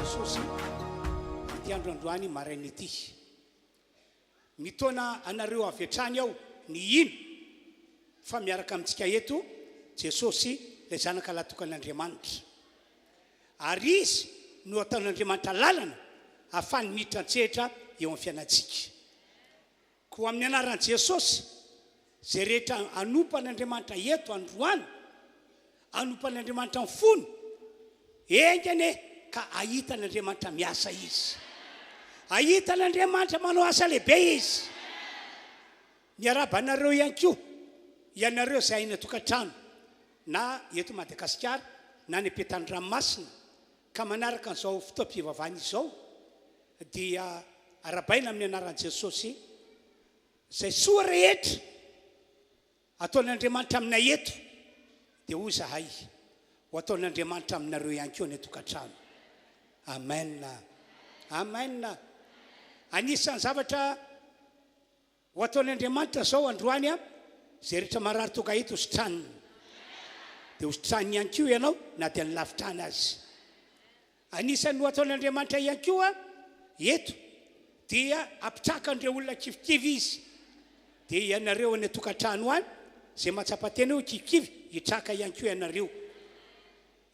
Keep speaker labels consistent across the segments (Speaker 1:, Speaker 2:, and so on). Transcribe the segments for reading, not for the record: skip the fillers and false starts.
Speaker 1: Jesosy amin'ity andro androany maraina ity. Mitaona anareo avy hatrany aho ny hino fa miaraka amintsika eto Jesosy ilay Zanaka Lahitokan'Andriamanitra. Ary Izy no ataon'Andriamanitra lalana ahafahany miditra an-tsehatra eo amin'ny fiainantsika. Koa amin'ny anaran'i Jesosy, izay rehetra hanompo an'Andriamanitra eto androany, hanompo an'Andriamanitra amin'ny fony, enga anie ka hahita an'Andriamanitra miasa izy. Hahita an'Andriamanitra manao asa lehibe izy. Miarahaba anareo ihany koa, ianareo izay any an-tokantrano, na eto Madagasikara, na any ampitan'ny ranomasina, ka manaraka an'izao fotoam-pivavahana izao, dia arabaina amin'ny anaran'i Jesosy izay soa rehetra ataon'Andriamanitra aminay eto dia hoy izahay ho ataon'Andriamanitra aminareo ihany koa any an-tokantrano. Amen. Amen. Anisan'ny zavatra Ho ataon' Andriamanitra izao androany an, izay rehetra marary tonga eto ho sitraniny. Dia ho sitraniny ihany koa ianao na dia ny lavitra any aza. Anisan'ny ho ataon' Andriamanitra ihany koa eto dia hampitraka an'ireo olona kivikivy Izy. Dia ianareo any an-tokantrano any izay mahatsapa tena hoe kivikivy, hitraka ihany koa ianareo.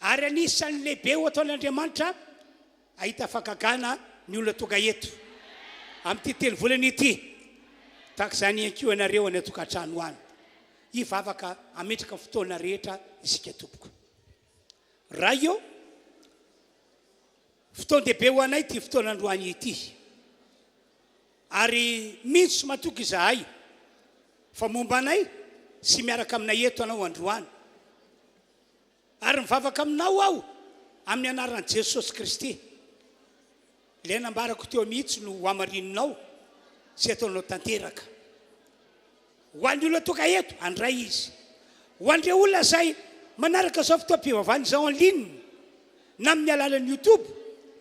Speaker 1: Ary anisan'ny lehibe ho ataon'Andriamanitra hahita fahagagana ny olona tonga eto amin'ity telovolana ity. Tahaka izany ihany koa ianareo any an-tokantrano any. Hivavaka hametraka ny fotoana rehetra isika tompoko. Ray ô, fotoan-dehibe ho anay ity fotoana androany ity. Ary mino sy matoky izahay fa momba anay sy miaraka aminay eto Ianao androany. Ary mivavaka aminao aho amin'ny anaran'i Jesosy Kristy. Ilay nambarako teo mihitsy no hohamarininao sy ataonao tanteraka. Ho an'ny olona tonga eto, handray izy. Ho an'ireo olona izay manaraka izao fotoam-pivavahana izao en ligne, na amin'ny alalan'ny YouTube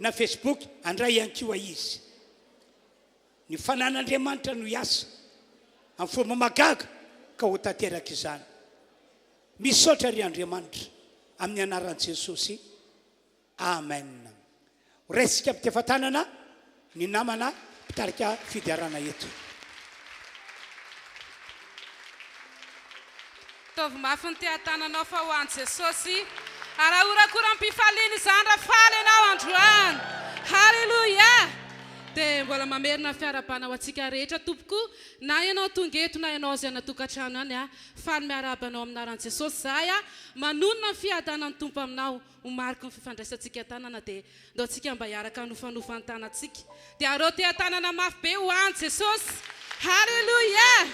Speaker 1: na Facebook, handray ihany koa izy. Ny fanan'Andriamanitra no hiasa amin'ny fomba mahagaga ka ho tanteraka izany. Misaotra ry Andriamanitra amin'ny anaran'i Jesosy Amen. Ho raisintsika am-pitefa-tanana ny namana mpitarika fiderana eto.
Speaker 2: Ataovy mafy ny teha-tananao fa ho an'i Jesosy. Ary ahorakoram-pifaliana izany raha faly ianao androany. Haleloia! Dia mbola mamerina ny fiarahabana ho antsika rehetra tompoko, na ianao tonga eto na ianao izay any an-tokantrano any. Faly miarahaba anao amin'ny anaran'i Jesosy izahay a! Manonona ny fiadanan'ny Tompo aminao ho mariky ny fifandraisantsika tanana dia ndao tsika mba hiaraka hanofanofa ny tanantsika dia areo teha-tanana mafy be ho an'i Jesosy! Haleloia!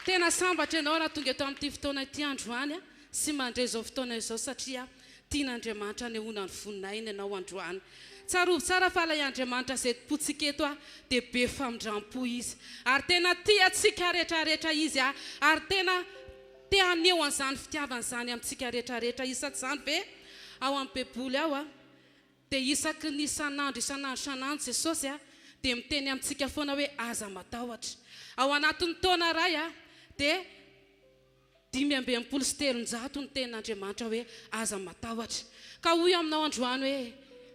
Speaker 2: Tena sambatra ianao raha tonga eto amin'ity fotoana ity androany sy mandre izao fotoana izao satria Tian'Andriamanitra hanehoana ny voninahiny ianao androany. Tsarovy tsara fa ilay Andriamanitra izay tompontsika eto dia be famindrampo Izy. Ary tena tia antsika rehetrarehetra Izy ary tena te haneho an'izany fitiavany izany amintsika rehetrarehetra Izy. Sa tsy izany ve? Ao amin'ny Baiboly ao dia isaky ny isan'andro isan'andro isan'andro Jesosy dia miteny amintsika foana hoe aza matahotra. Ao anatin'ny taona iray dia. 365 ny tenin'Andriamanitra hoe aza matahotra. Ka hoy aho aminao androany hoe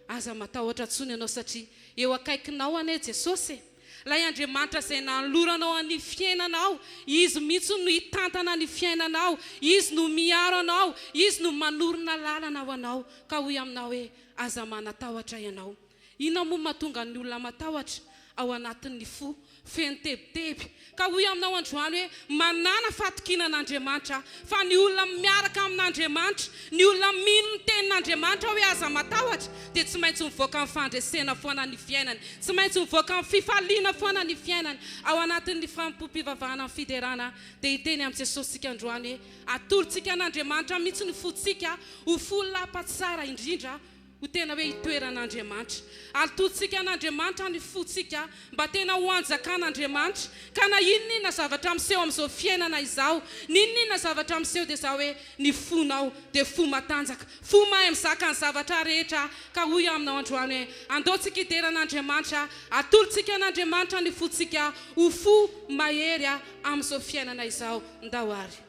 Speaker 2: aza matahotra intsony ianao satria eo akaikinao anie Jesosy e! Ilay Andriamanitra izay nanoloranao an'ny fiainanao, Izy mihitsy no hitantana ny fiainanao, Izy no miaro anao, Izy no manorina lalana ho anao. Ka hoy aho aminao hoe aza manatahotra ianao. Inona moa no mahatonga ny olona matahotra? Ao anatin'ny fo feno tebiteby. Ka hoy aminao androany hoe, manàna fahatokiana an'Andriamanitra, fa ny olona miaraka amin'Andriamanitra, ny olona mino ny tenin'Andriamanitra hoe aza matahotra, dia tsy maintsy mivoaka amin'ny fandresena foana ny fiainany, tsy maintsy mivoaka amin'ny fifaliana foana ny fiainany. Ao anatin'ny fanompoam-pivavahana amin'ny fiderana, dia hiteny amin'i Jesosy isika androany hoe, atolotsika an'Andriamanitra mihitsy ny fontsika ho fo lapa tsara indrindra, Ho tena hoe itoeran'Andriamanitra. Alototsika an'Andriamanitra ny fontsika mba tena ho anjakan'Andriamanitra. Ka na inona inona zavatra miseho amin'izao fiainana izao, n'inona inona zavatra miseho dia izao hoe ny fonao dia fo matanjaka, fo mahay mizaka ny zavatra rehetra. Ka hoy aho aminao androany hoe andao tsika hidera an'Andriamanitra, atolotsika an'Andriamanitra ny fontsika ho fo mahery amin'izao fiainana izao. Ndao ary.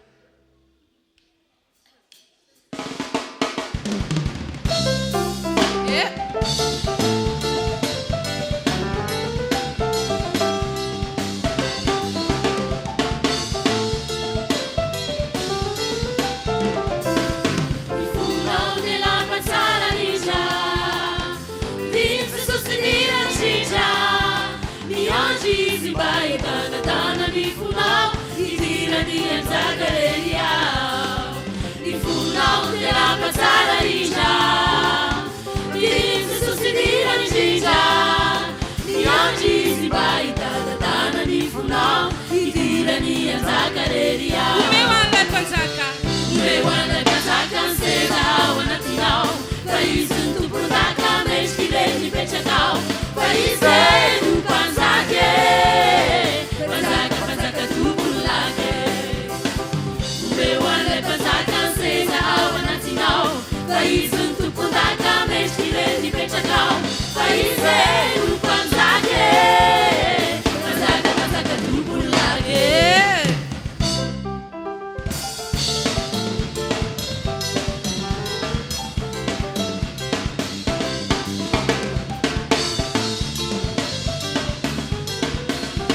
Speaker 3: Ny fonao dia lapa tsara indrindra, Tian'i Jesosy indrindra indrindra. Miandry Izy mba hitanatana ny fonao, hidirany hanjaka rery ao. Ny fonao dia lapa tsara indrindra, Tian'i Jesosy indrindra indrindra. Miandry Izy mba hitanatana ny fonao, hidirany hanjaka rery ao.
Speaker 2: Omeo an'ilay mpanjaka.
Speaker 3: Omeo an'ilay mpanjaka ny seza ao anatinao, fa izy no tompon-daka mendrik'ireny mipetraka ao, fa izy e no mpanjaka e, mpanjaka mpanjaka tompon'ny laka e. Omeo an'ilay mpanjaka ny seza ao anatinao, fa izy no tompon-daka mendrik'ireny mipetraka ao, fa izy e no mpanjaka e, mpanjaka mpanjaka tompon'ny laka e.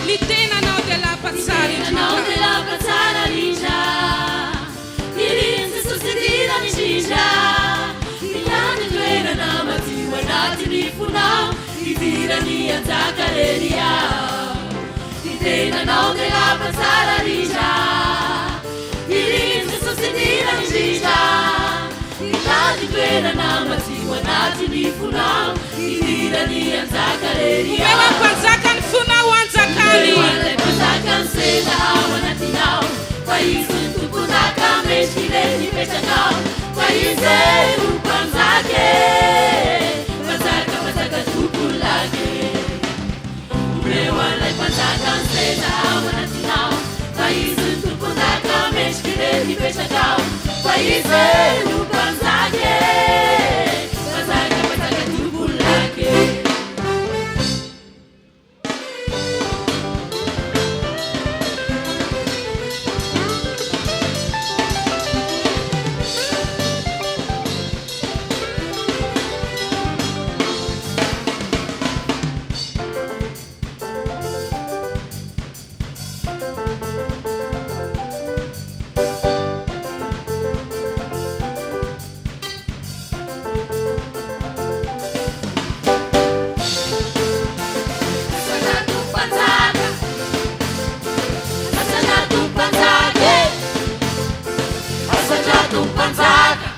Speaker 2: Ny tenanao dia lapa tsara
Speaker 3: Ny tenanao
Speaker 2: indrindra.
Speaker 3: dia lapa tsara indrindra. Irin'i Jesosy indrindra indrindra. Mitady toerana madio anatin'ny fonao, hidirany hanjaka rery ao. Ny tenanao dia lapa tsara indrindra. Irin'i Jesosy indrindra indrindra. Mitady toerana madio anatin'ny fonao, hidirany hanjaka rery
Speaker 2: Omeo
Speaker 3: ao.
Speaker 2: an'ny mpanjaka ny fonao hanjakany.
Speaker 3: Omeo an'ilay mpanjaka ny seza ao anatinao, fa izy no tompon-daka mendrik'ireny mipetraka ao, fa izy e no mpanjaka e, mpanjaka mpanjaka tompon'ny laka e. Omeo an'ilay mpanjaka ny seza ao anatinao, fa izy no tompon-daka mendrik'ireny mipetraka ao, fa izy e no mpanjaka e, mpanjaka mpanjaka tompon'ny laka e. Asandrato mpanjaka, asandrato mpanjaka e, asandrato mpanjaka.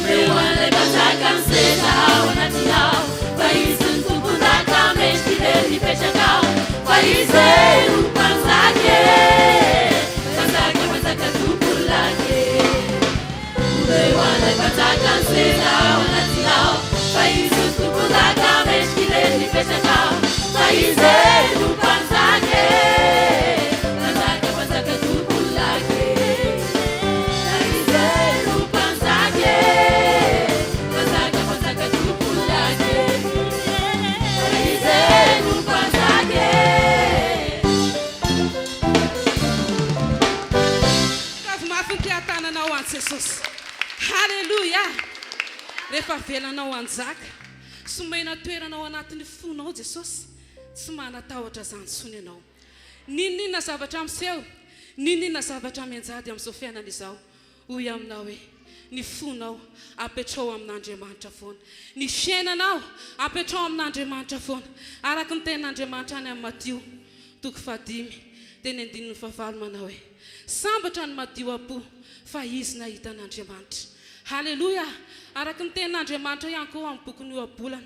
Speaker 3: Omeo an'ilay mpanjaka ny seza ao anatinao, fa izy no tompon-daka mendrik'ireny mipetraka ao, fa izy e no mpanjaka e, mpanjaka mpanjaka tompon'ny laka e. Omeo an'ilay mpanjaka ny seza ao anatinao, fa izy no tompon-daka mendrik'ireny mipetraka ao, fa izy e no mpanjaka e, mpanjaka mpanjaka tompon'ny laka e. Fa izy e no mpanjaka e, mpanjaka mpanjaka tompon'ny laka e. Fa izy e no mpanjaka e.
Speaker 2: Tavy mafy ny tehatananao an'i Jesosy. Haleloia! Rehefa avelanao hanjaka sy omena toerana ao anatin'ny fonao Jesosy, tsy manatahotra izany intsony ianao. N'inon'inona zavatra miseho, n'inon'inona zavatra mianjady amin'izao fiainana izao, hoy aminao hoe, ny fonao apetrao amin'Andriamanitra foana. Ny fiainanao apetrao amin'Andriamanitra foana. Araka ny tenin'Andriamanitra any amin'ny Matio, toko fahadimy, teny andininy fahavalo manao hoe, Sambatra ny madio am-po, fa izy nahita an'Andriamanitra. Haleloia! Araka ny tenin'Andriamanitra ihany koa ao amin'ny bokin'ny Ohabolana,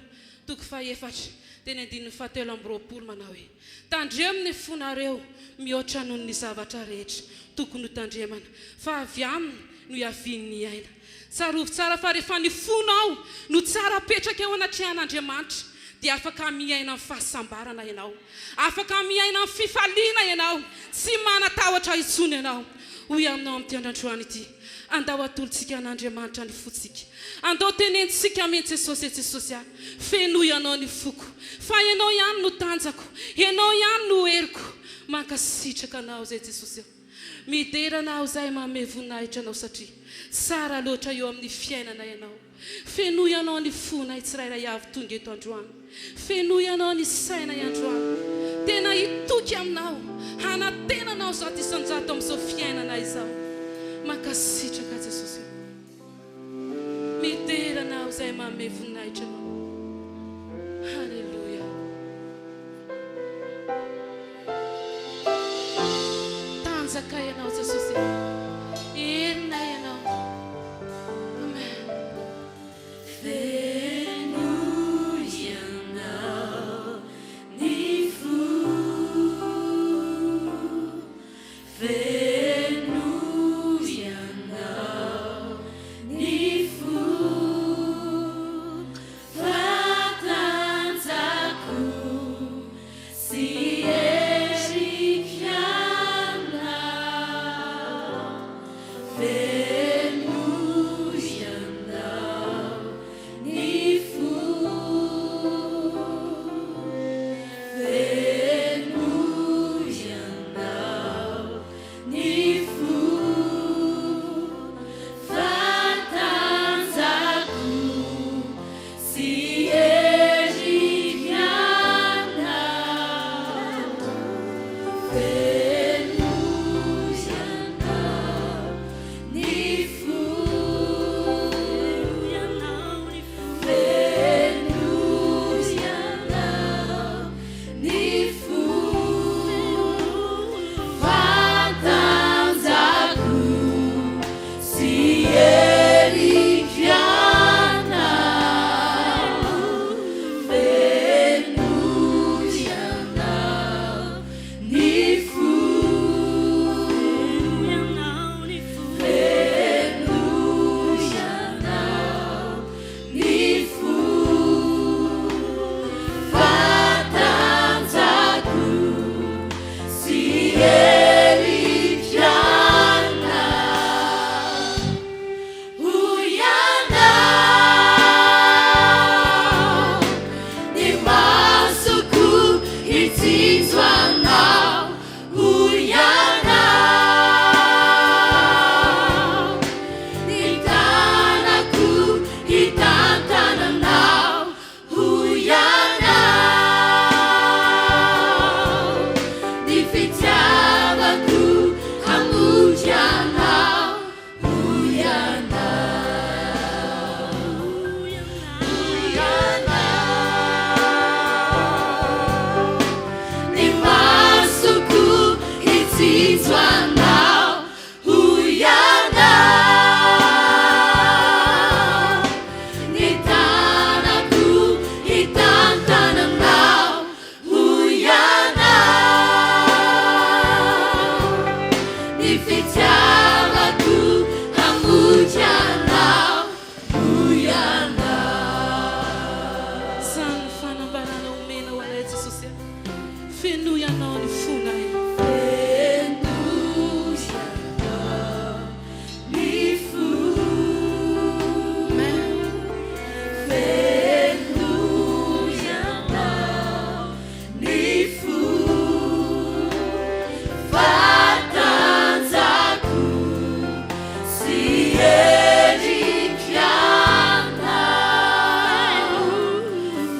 Speaker 2: toko fahefatra, teny andininy fahatelo amby roapolo manao hoe, Tandremo ny fonareo mihoatra noho ny zavatra rehetra tokony hotandremana, fa avy aminy no hiavian'ny aina. Tsarovy tsara fa rehefa ny fonao no tsara apetraka eo anatrehan'Andriamanitra dia afaka miaina amin'ny fahasambarana ianao. Afaka miaina amin'ny fifaliana ianao. Tsy manan-tahotra intsony ianao. Hoy aminao amin'ity andro androany ity, andao atolotsika an'Andriamanitra ny fontsika. Andao tenenitsika Amen Jesosy e Jesosy a! Fenoy Ianao ny foko. Fa Ianao ihany no tanjako. Ianao ihany no heriko. Mankasitraka Anao izay Jesosy ô. Midera Anao izahay manome voninahitra Anao satria tsara loatra eo amin'ny fiainana Ianao. Fenoy Anao ny fonay tsirairay avy tonga eto androany. Fenoy Anao ny sainay androany. Tena hitoky Aminao, hanantena Anao 100% amin'izao fiainana izao. Mankasitraka Jesosy o. Midera Anao izahay manome voninahitra Anao. Haleloia. Tanjaka Ianao Jesosy e. Herinay Ianao. Amen.
Speaker 3: Fenoy Ianao ny fo, Fenoy Ianao ny fo, Fa tanjako sy heriko Ianao, Fenoy Ianao ny fo, Fenoy Ianao ny fo, Fa tanjako sy heriko Ianao, Fenoy Ianao ny fo, Fenoy Ianao ny fo, Fa tanjako sy heriko Ianao, Fenoy Ianao ny fo, Fenoy Ianao ny fo, Fa tanjako sy heriko Ianao, Hoy Ianao, ny masoko hitsinjo Anao, hoy Ianao, ny tanako hitantana Anao, hoy Ianao, ny fitiavako hamonjy Anao, hoy Ianao, hoy Ianao, ny masoko hitsinjo Anao, hoy Ianao, ny tanako hitantana Anao, hoy Ianao, ny fitiavako hamonjy Anao, hoy Ianao.
Speaker 2: Izany no fanambarana omena ho anay Jesosy a. Fenoy Ianao ny fonay.
Speaker 3: Fenoy Ianao ny fo,
Speaker 2: Amen.
Speaker 3: Fenoy Ianao ny fo, Fa tanjako sy heriko Ianao,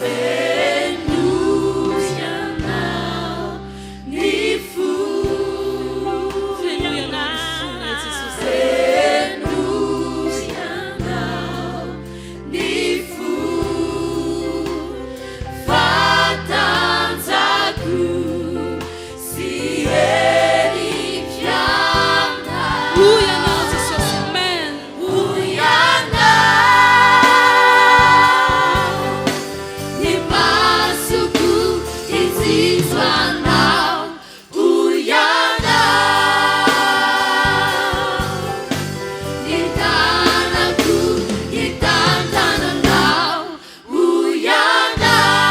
Speaker 3: Fenoy Ianao ny fo,
Speaker 2: Fenoy Ianao ny fonay Jesosy.
Speaker 3: Fenoy Ianao ny fo, Fa tanjako sy heriko Ianao.
Speaker 2: Hoy Ianao Jesosy. Amen.
Speaker 3: Hoy Ianao, ny masoko hitsinjo Anao, hoy Ianao, ny tanako hitantana Anao, hoy Ianao,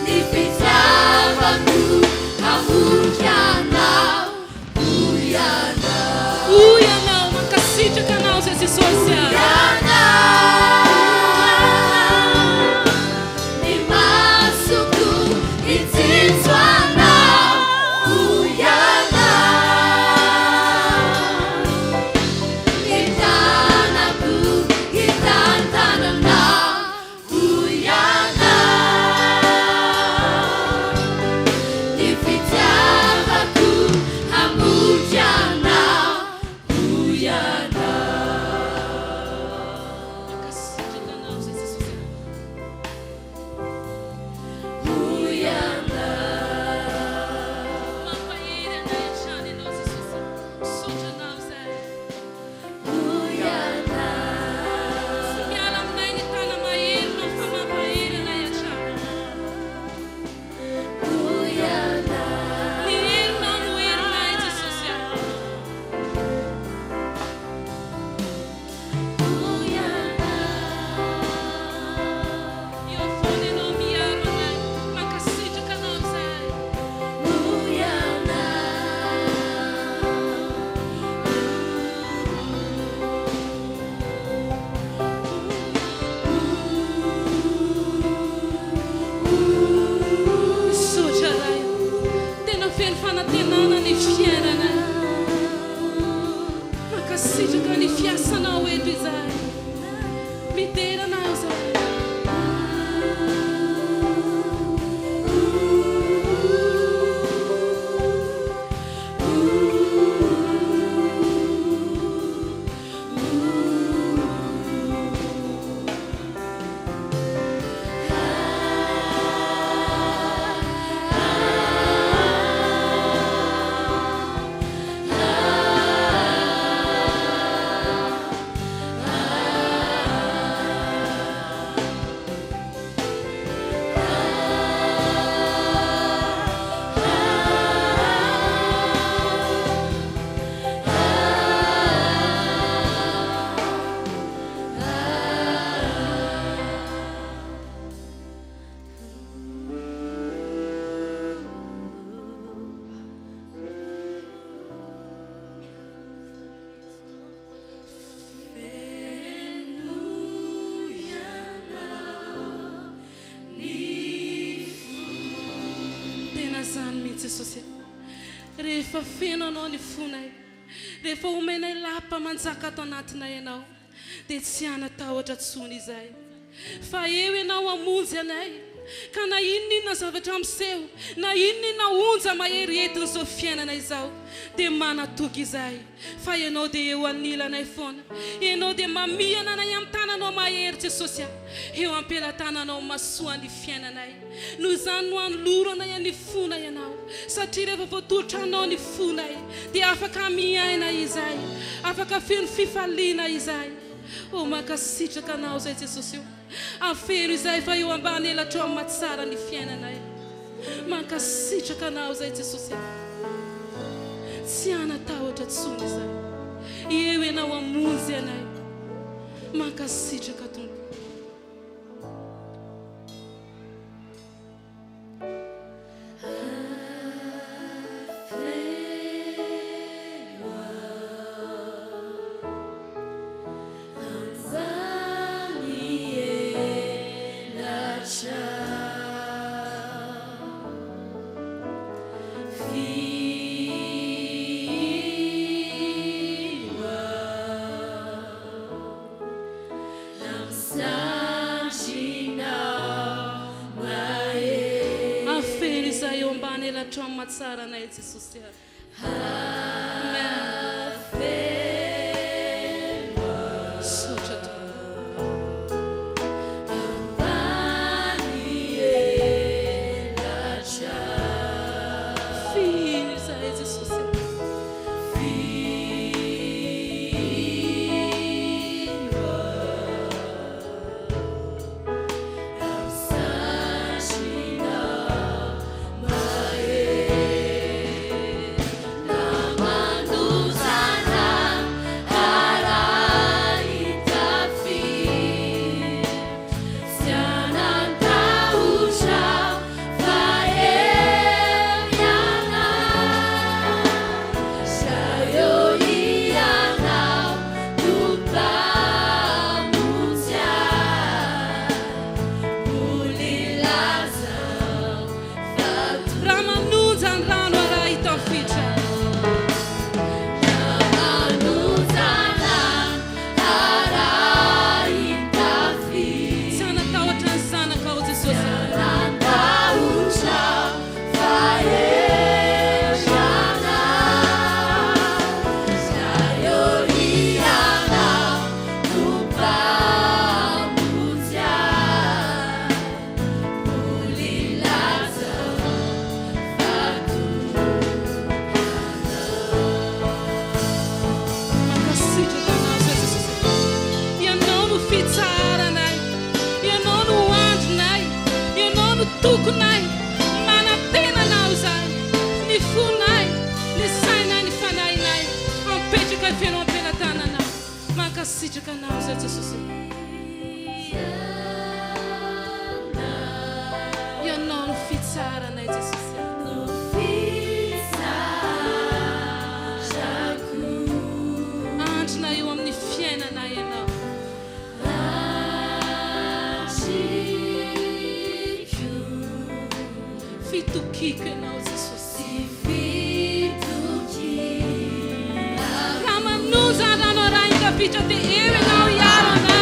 Speaker 3: ny fitiavako hamonjy Anao, hoy
Speaker 2: Jesosy a. Rehefa feno Anao ny fonay, rehefa omenay lapa manjaka ato anatinay Ianao, dia tsy hana-tahotra intsony izahay. Fa eo Ianao hamonjy anay, ka na inona inona zavatra miseho, na inona inona onja mahery entin'izao fiainana izao, dia manatoky izahay fa Ianao dia eo anilanay foana. Ianao dia mamihana anay amin'ny tananao mahery, Jesosy a! Eo am-pelatananao masoa ny fiainanay. Noho izany no anoloranay ny fonay Anao, satria rehefa voatolotra Anao ny fonay, dia afaka miaina izahay, afaka feno fifaliana izahay. Oh, mankasitraka Anao izay Jesosy o. Afero izahay fa eo ambany elatrao amin'ny mahatsara ny fiainanay. Mankasitraka Anao izay Jesosy a. Tsy hanatahotra intsony izahay. Eo Ianao hamonjy anay. Mankasitraka Tompo. Afero izay eo ambany elatrao amin'ny mahatsara anay Jesosy a. Amen. Misaotra Tompo. Fihino izahay Jesosy a. Raha manonja ny rano arahitafitra. Tsy hanatahotra ny zanakao Jesosy. Mankasitraka Anao izay Jesosy. Ianao no fitsaharanay. Ianao no andrinay. Ianao no tokinay. Manantena Anao izahay. Ny fonay, ny sainay, ny fanahinay. Ampetraka feno am-pelatananao. Mankasitraka Anao izay Jesosy. Ianao no fitsaharanay Jesosy. Andrina eo amin'ny fiainanay Ianao. Fitokiako Ianao Jesosy. Raha manonja ny rano arahin-davitra dia eo Ianao hiaro anay.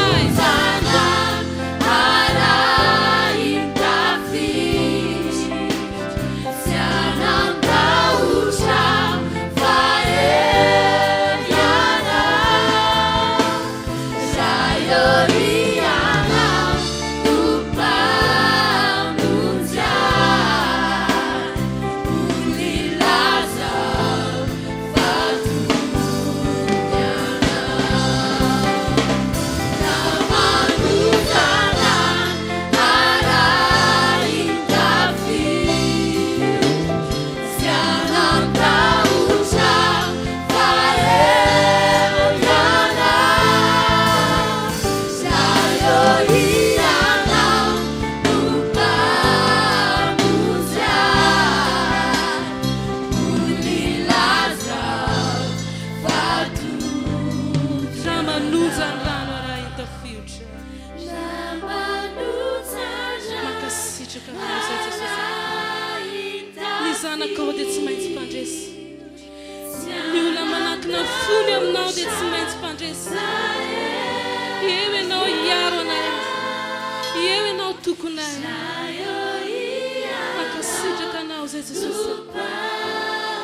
Speaker 2: mpandresy. Eo ianao hiaro anay. Eo ianao tokinay. Mankasitraka anao izay Jesosy.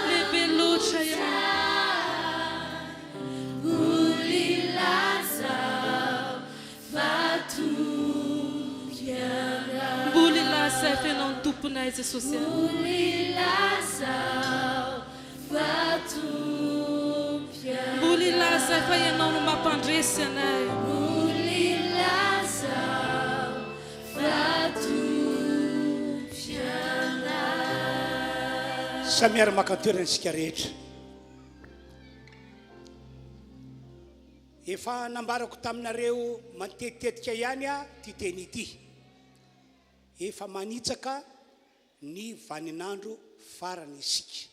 Speaker 2: Lehibe loatra ianao. Mbola hilaza fa ianao no tomponay Jesosy a. Mbola hilaza fa ianao no mampandresy anay.
Speaker 1: Samy miara-maka toerana isika rehetra. Efa nambarako taminareo matetitetika ihany aho ity teny ity. Efa manitsaka ny vaninandro farany isika.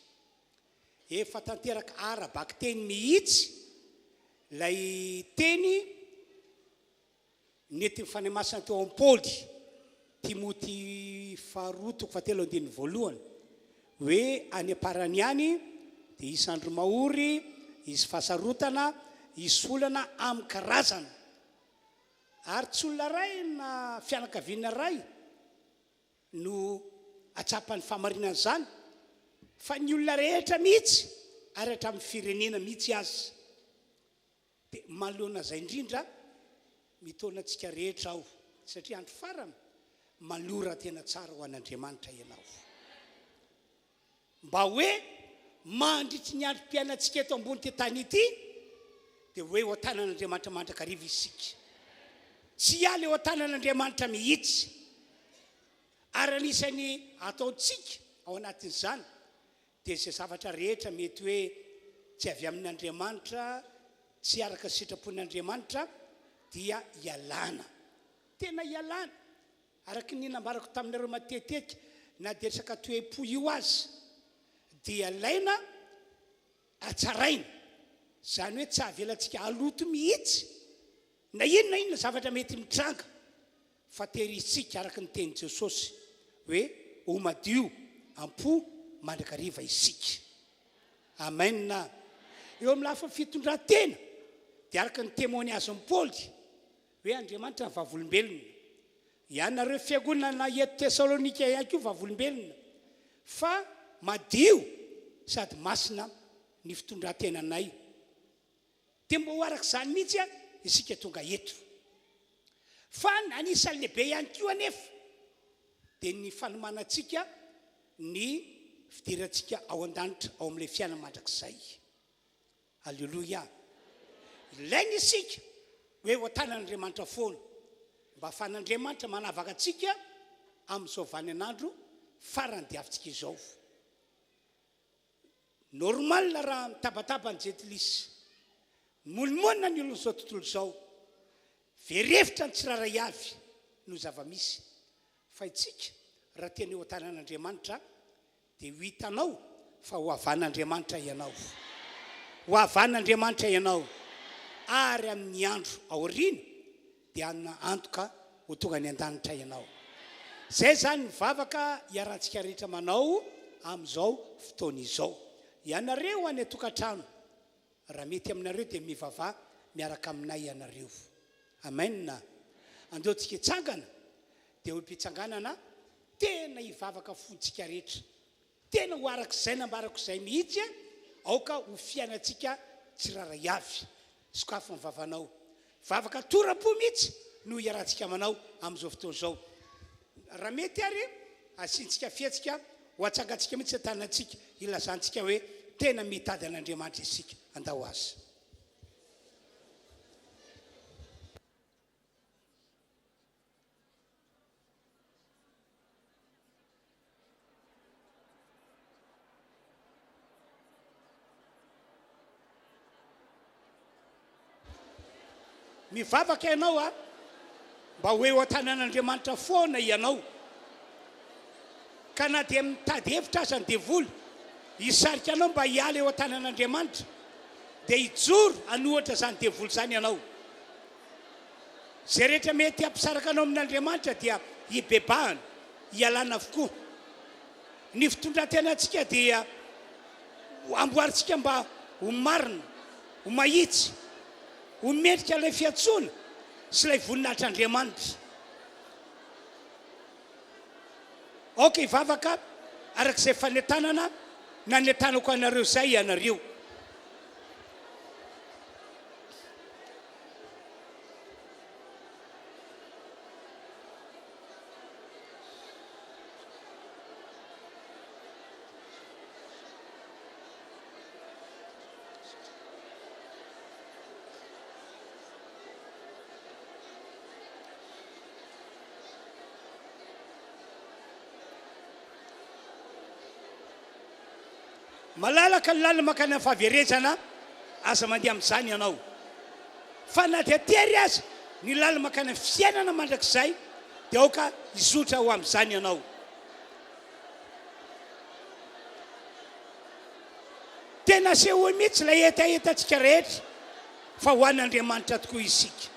Speaker 1: Efa tanteraka ara-bakiteny mihitsy ilay teny Nentin'ny Fanahy Masina teo amin'i Paoly, Timoty faharoa toko fahatelo andininy voalohany, hoe any am-parany any dia hisy andro mahory, hisy fahasarotana, hisy olana amin'ny karazana. Ary tsy olona iray na fianakaviana iray no hahatsapa ny fahamarinan'izany fa ny olona rehetra mihitsy ary hatramin'ny firenena mihitsy aza. Dia manoloana izay indrindra, mitaona antsika rehetra aho, satria andro farany, manolora tena tsara ho an'Andriamanitra ianao. Mba hoe mandritry ny androm-piainantsika eto ambon'ity tany ity, dia hoe eo an-tanan'Andriamanitra mandrakariva isika. Tsy hiala eo an-tanan'Andriamanitra mihitsy. Ary anisan'ny ataontsika ao anatin'izany, Dia izay zavatra rehetra mety hoe tsy avy amin' Andriamanitra, tsy araka ny sitrapon' Andriamanitra dia ialana. Tena ialana. Araka ny nambarako taminareo matetitetika, na dia resaka toe-po io aza dia alaina hatsaraina. Izany hoe tsy avelantsika haloto mihitsy na inona na inona zavatra mety mitranga. Fa tehirintsika araka ny tenin'i Jesosy hoe ho madio am-po mandrakariva isika. Amen. Eo amin'ny lafiny fitondran-tena dia araka ny témoignage-n'i Paoly hoe Andriamanitra ny vavolombelona. Ianareo fiangonana eto Tesalonika ihany koa vavolombelona fa madio sady masina ny fitondran-tenanay. Dia mba ho araka izany mihitsy isika tonga eto. Fa ny anisan'ny lehibe ihany koa anefa dia ny fanomanantsika ny fidirantsika ao an-danitra ao amin'ilay fiainana mandrakizay. Aleloia! Ilaina isika hoe eo an-tanan'Andriamanitra foana mba ahafahan'Andriamanitra manavaka antsika amin'izao vaninandro farany diavintsika izao. Normal raha mitabataba ny jentilisa. Mimonomonona ny olon'izao tontolo izao. Very hevitra ny tsirairay avy no zava-misy. Fa itsika raha tena eo an-tanan'Andriamanitra dia ho hitanao fa ho havan'Andriamanitra ianao. Ho havan'Andriamanitra ianao. Ary amin'ny andro aoriana dia hanana antoka ho tonga any an-danitra ianao. Izay izany ny vavaka iarahantsika rehetra manao amin'izao fotoana izao. Ianareo any an-tokantrano, raha mety aminareo dia mivavaha miaraka aminay ianareo. Amen. Andao tsika hitsangana, dia ho mpitsanganana tena hivavaka fontsika rehetra. Tena ho araka izay nambarako izay mihitsy a! Aoka ho fiainantsika tsirairay avy. Sokafy ny vavanao. Vavaka tora-po mihitsy no iarahantsika manao amin'izao fotoana izao. Raha mety ary, asiantsika fihetsika ho atsangantsika mihitsy ny tanantsika hilazantsika hoe tena mitady an'Andriamanitra isika. Andao aza. Mivavaka ianao a, mba ho eo an-tanan'Andriamanitra foana ianao. Ka na dia mitady hevitra aza ny devoly hisarika anao mba hiala eo an-tanan'Andriamanitra, dia hijoro hanohatra izany devoly izany ianao. Izay rehetra mety hampisaraka anao amin'Andriamanitra dia hibebahana, hialana avokoa. Ny fitondran-tenantsika dia amboarintsika mba ho marina, ho mahitsy. Ho mendrika ilay fiantsoana sy ilay voninahitr'Andriamanitra. Aoka hivavaka araka izay fanentanana nanentanako anareo izay ianareo. Malalaka ny lalana mankany amin'ny fahaverezana, aza mandeha amin'izany ianao. Fa na dia tery aza ny lalana mankany amin'ny fiainana mandrakizay, dia aoka hizotra ho amin'izany ianao. Tena asehoy mihitsy ilay hetahetantsika rehetra fa ho an'Andriamanitra tokoa isika.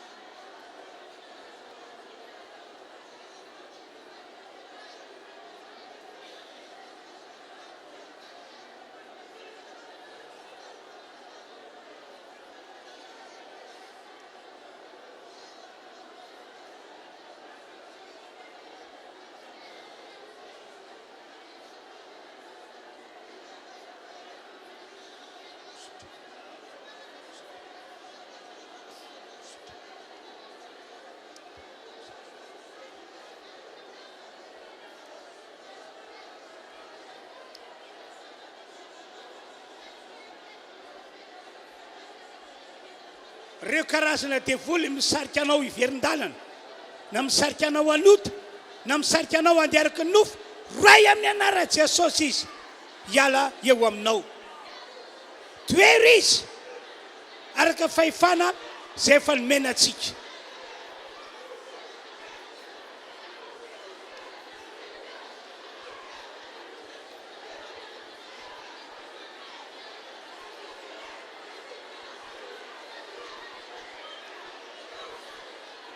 Speaker 1: Ireo karazana devoly misarika anao hiverin-dalana, na misarika anao hanota, na misarika anao handeha araka ny nofo, roahy amin'ny anaran'i Jesosy izy hiala eo aminao. Tohero izy araka ny fahefana izay efa nomena antsika.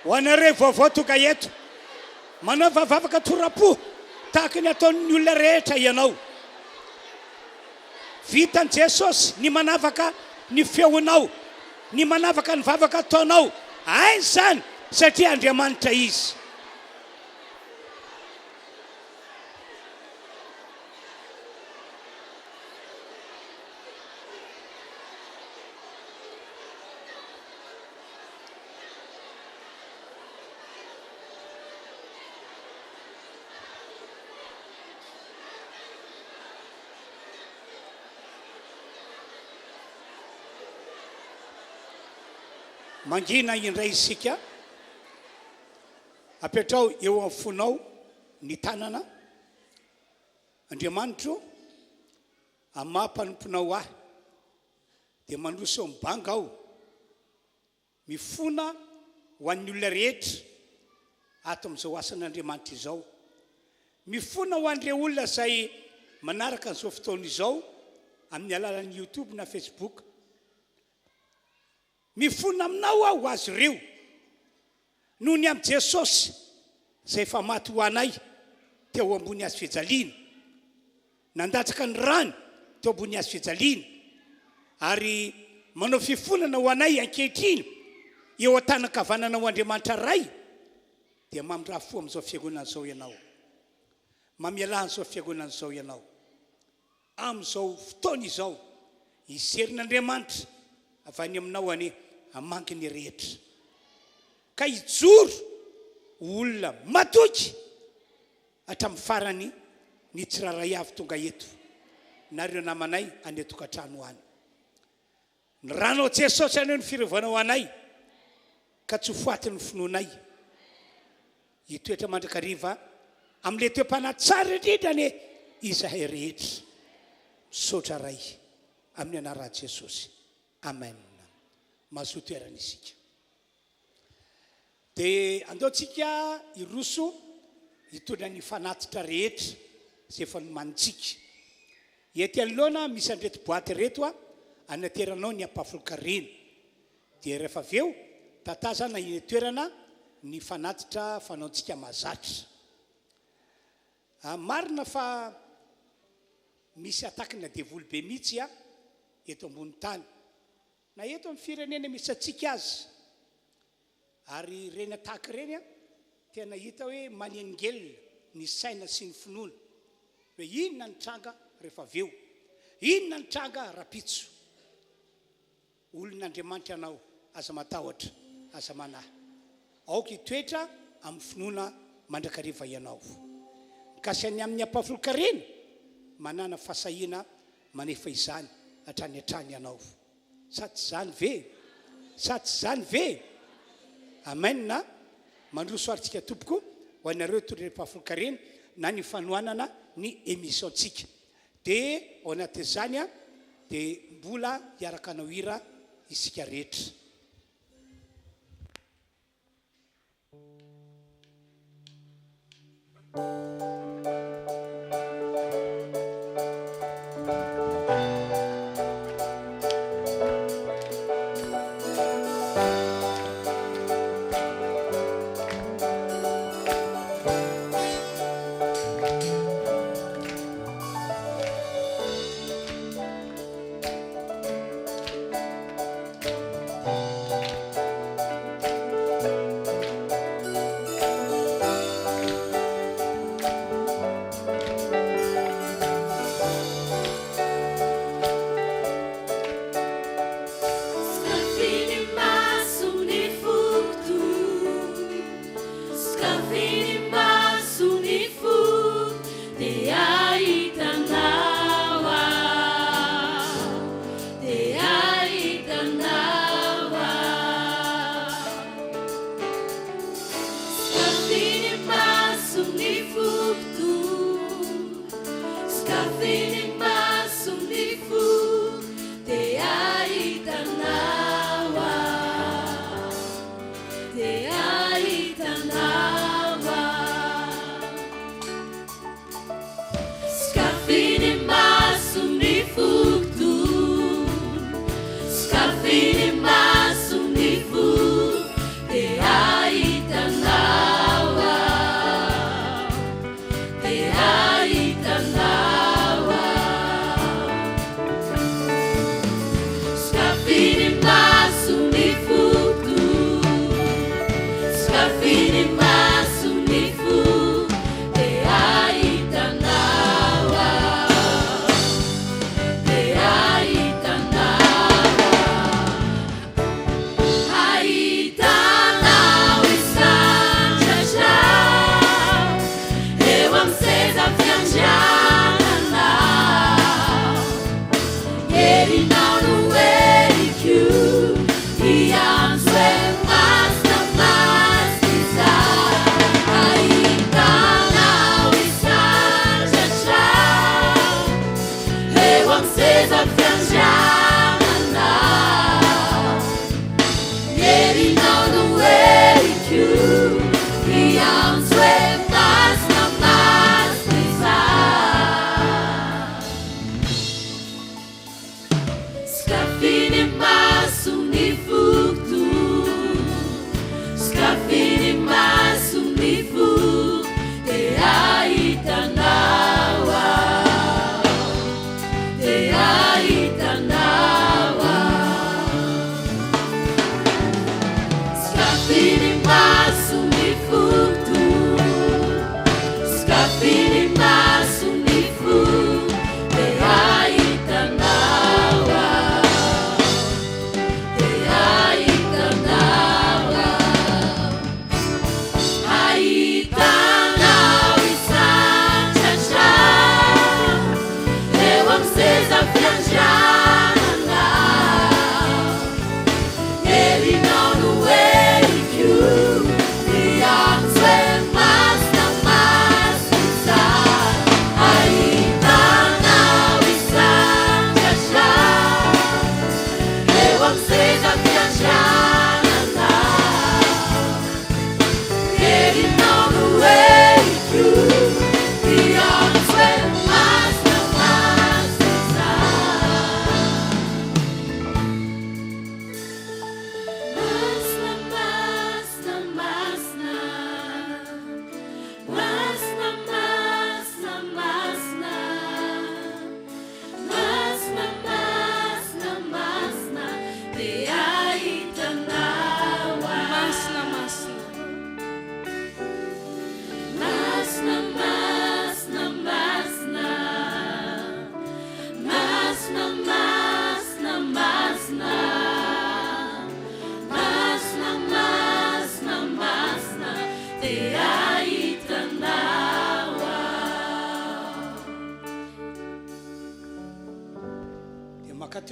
Speaker 1: Ho anareo vaovao tonga eto, manaova vavaka tora-po tahaka ny ataon'ny olona rehetra ianao. Vitan'i Jesosy ny manavaka ny feonao, ny manavaka ny vavaka ataonao. Hainy izany satria Andriamanitra Izy. Mangina indray isika. Apetraho eo amin'ny fonao ny tanana. Andriamanitro, amin'ny maha mpanomponao ahy, dia mandroso eo amin'ny banga aho. Mifona ho an'ny olona rehetra ato amin'izao asan'Andriamanitra izao. Mifona ho an'ireo olona izay manaraka an'izao fotoana izao amin'ny alalan'ny YouTube na Facebook. Mifona aminao aho ho azy ireo. Noho ny amin'i Jesosy izay efa maty ho anay teo ambony hazo fijaliana, nandatsaka ny rany teo ambony hazo fijaliana, ary manao fifonana ho anay ankehitriny eo an-tanan-kavananao Andriamanitra Ray, dia mamindrà fo amin'izao fiangonana izao Ianao. Mamelà an'izao fiangonana izao Ianao. Amin'izao fotoana izao, hizerin'Andriamanitra avy any aminao anie hamangy ny rehetra, ka hijoro ho olona matoky hatramin'ny farany ny tsirairay avy tonga eto, na ireo namanay any an-tokantrano any. Ny ranao Jesosy anie no fiarovanao anay ka tsy ho faty ny finoanay. Hitoetra mandrakariva amin'ilay toe-panahy tsara indrindra anie izahay rehetra. Misaotra Ray amin'ny anaran'i Jesosy. Amen. Mazoa toerana isika. Dia andao tsika hiroso hitondra ny fanatitra rehetra izay efa nomanintsika. Ety anoloana misy an'ireto boaty ireto anateranao ny ampahafolon-karena. Dia rehefa avy eo tatazana eny an-toerana ny fanatitra fanaontsika mahazatra. Marina fa misy atakina devoly be mihitsy eto ambony tany. Na eto amin'ny firenena misy antsika aza. Ary ireny attaque ireny an, tena hita hoe manelingelina ny saina sy ny finoana. Hoe inona ny tranga rehefa avy eo? Inona ny tranga rapitso? Olon'Andriamanitra ianao, aza matahotra, aza manahy. Aoka hitoetra amin'ny finoana mandrakariva ianao. Mikasika ny amin'ny ampahafolon-karena, manàna fahasahiana manefa izany hatrany hatrany ianao. Sa tsy izany ve? Sa tsy izany ve? Amen a! Mandroso ary tsika tompoko ho anareo toy ny ampahafolon-karena na ny fanohanana ny émission-tsika. Dia ao anatin'izany dia mbola hiaraka hanao hira isika rehetra.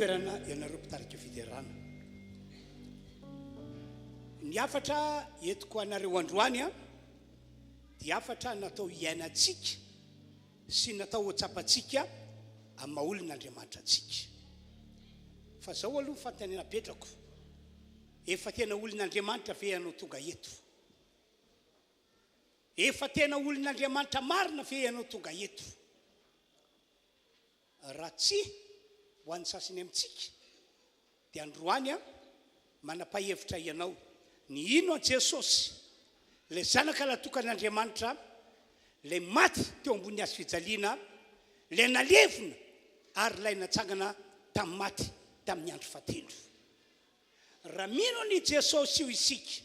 Speaker 1: toerana ianareo mpitarika fiderana. Ny hafatra entiko anareo androany dia hafatra natao hiainantsika sy natao ho tsapantsika amin'ny maha olon'Andriamanitra antsika. Fa zao aloha ny fanontaniana apetrako, efa tena olon'Andriamanitra ve ianao tonga eto? Efa tena olon'Andriamanitra marina ve ianao tonga eto? Raha tsia, ho an'ny sasany amintsika, dia androany manapa-hevitra ianao ny hino an'i Jesosy, ilay Zanaka Lahitokan'Andriamanitra, ilay maty teo ambonin'ny hazo fijaliana, ilay nalevina ary ilay natsangana tamin'ny maty tamin'ny andro fahatelo. Raha mino an'io Jesosy io isika,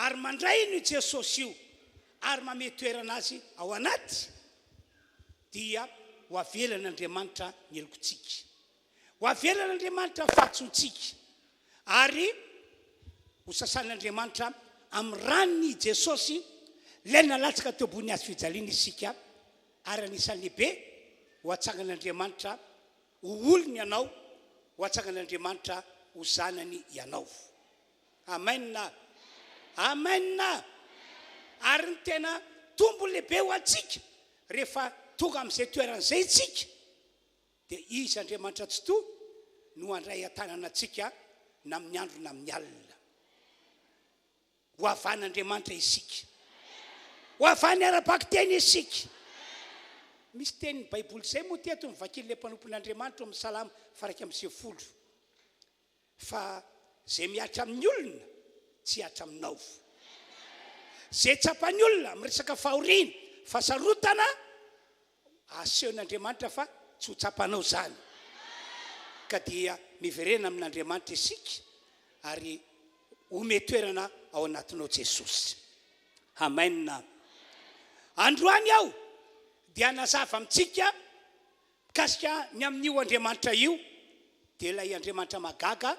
Speaker 1: ary mandray an'io Jesosy io, ary mamehy toerana Azy ao anaty, dia ho avelan'Andriamanitra ny helokontsika. Ho avelan'Andriamanitra ny fahadisoantsika, ary ho sasan'Andriamanitra amin'ny ran'i Jesosy, ilay nalatsaka teo ambony hazo fijaliana isika, ary anisan'ny lehibe ho atsangan'Andriamanitra Ho olony ianao, ho atsangan'Andriamanitra ho zanany ianao. Amen! Amen! Ary ny tena tombony lehibe ho antsika, rehefa tonga amin'izay toerana izay isika, dia Izy Andriamanitra Tsitoha no handray an-tanana antsika na amin'ny andro na amin'ny alina. Ho havan'Andriamanitra isika. Ho havany ara-bakiteny isika. Misy tenin'ny Baiboly izay moa teto novakian'ilay mpanompon'Andriamanitra ao amin'ny Salamo faha-91, Fa izay mihatra amin'ny olona, tsy hihatra aminao. Izay tsapan'ny olona amin'ny resaka fahoriana, fahasarotana, Asehon'Andriamanitra fa tsy ho tsapanao izany. Ka dia miverena amin'Andriamanitra isika ary ome toerana ao anatinao Jesosy. Amen. Androany aho dia hanazava amintsika mikasika ny amin'io Andriamanitra io, dia ilay Andriamanitra mahagaga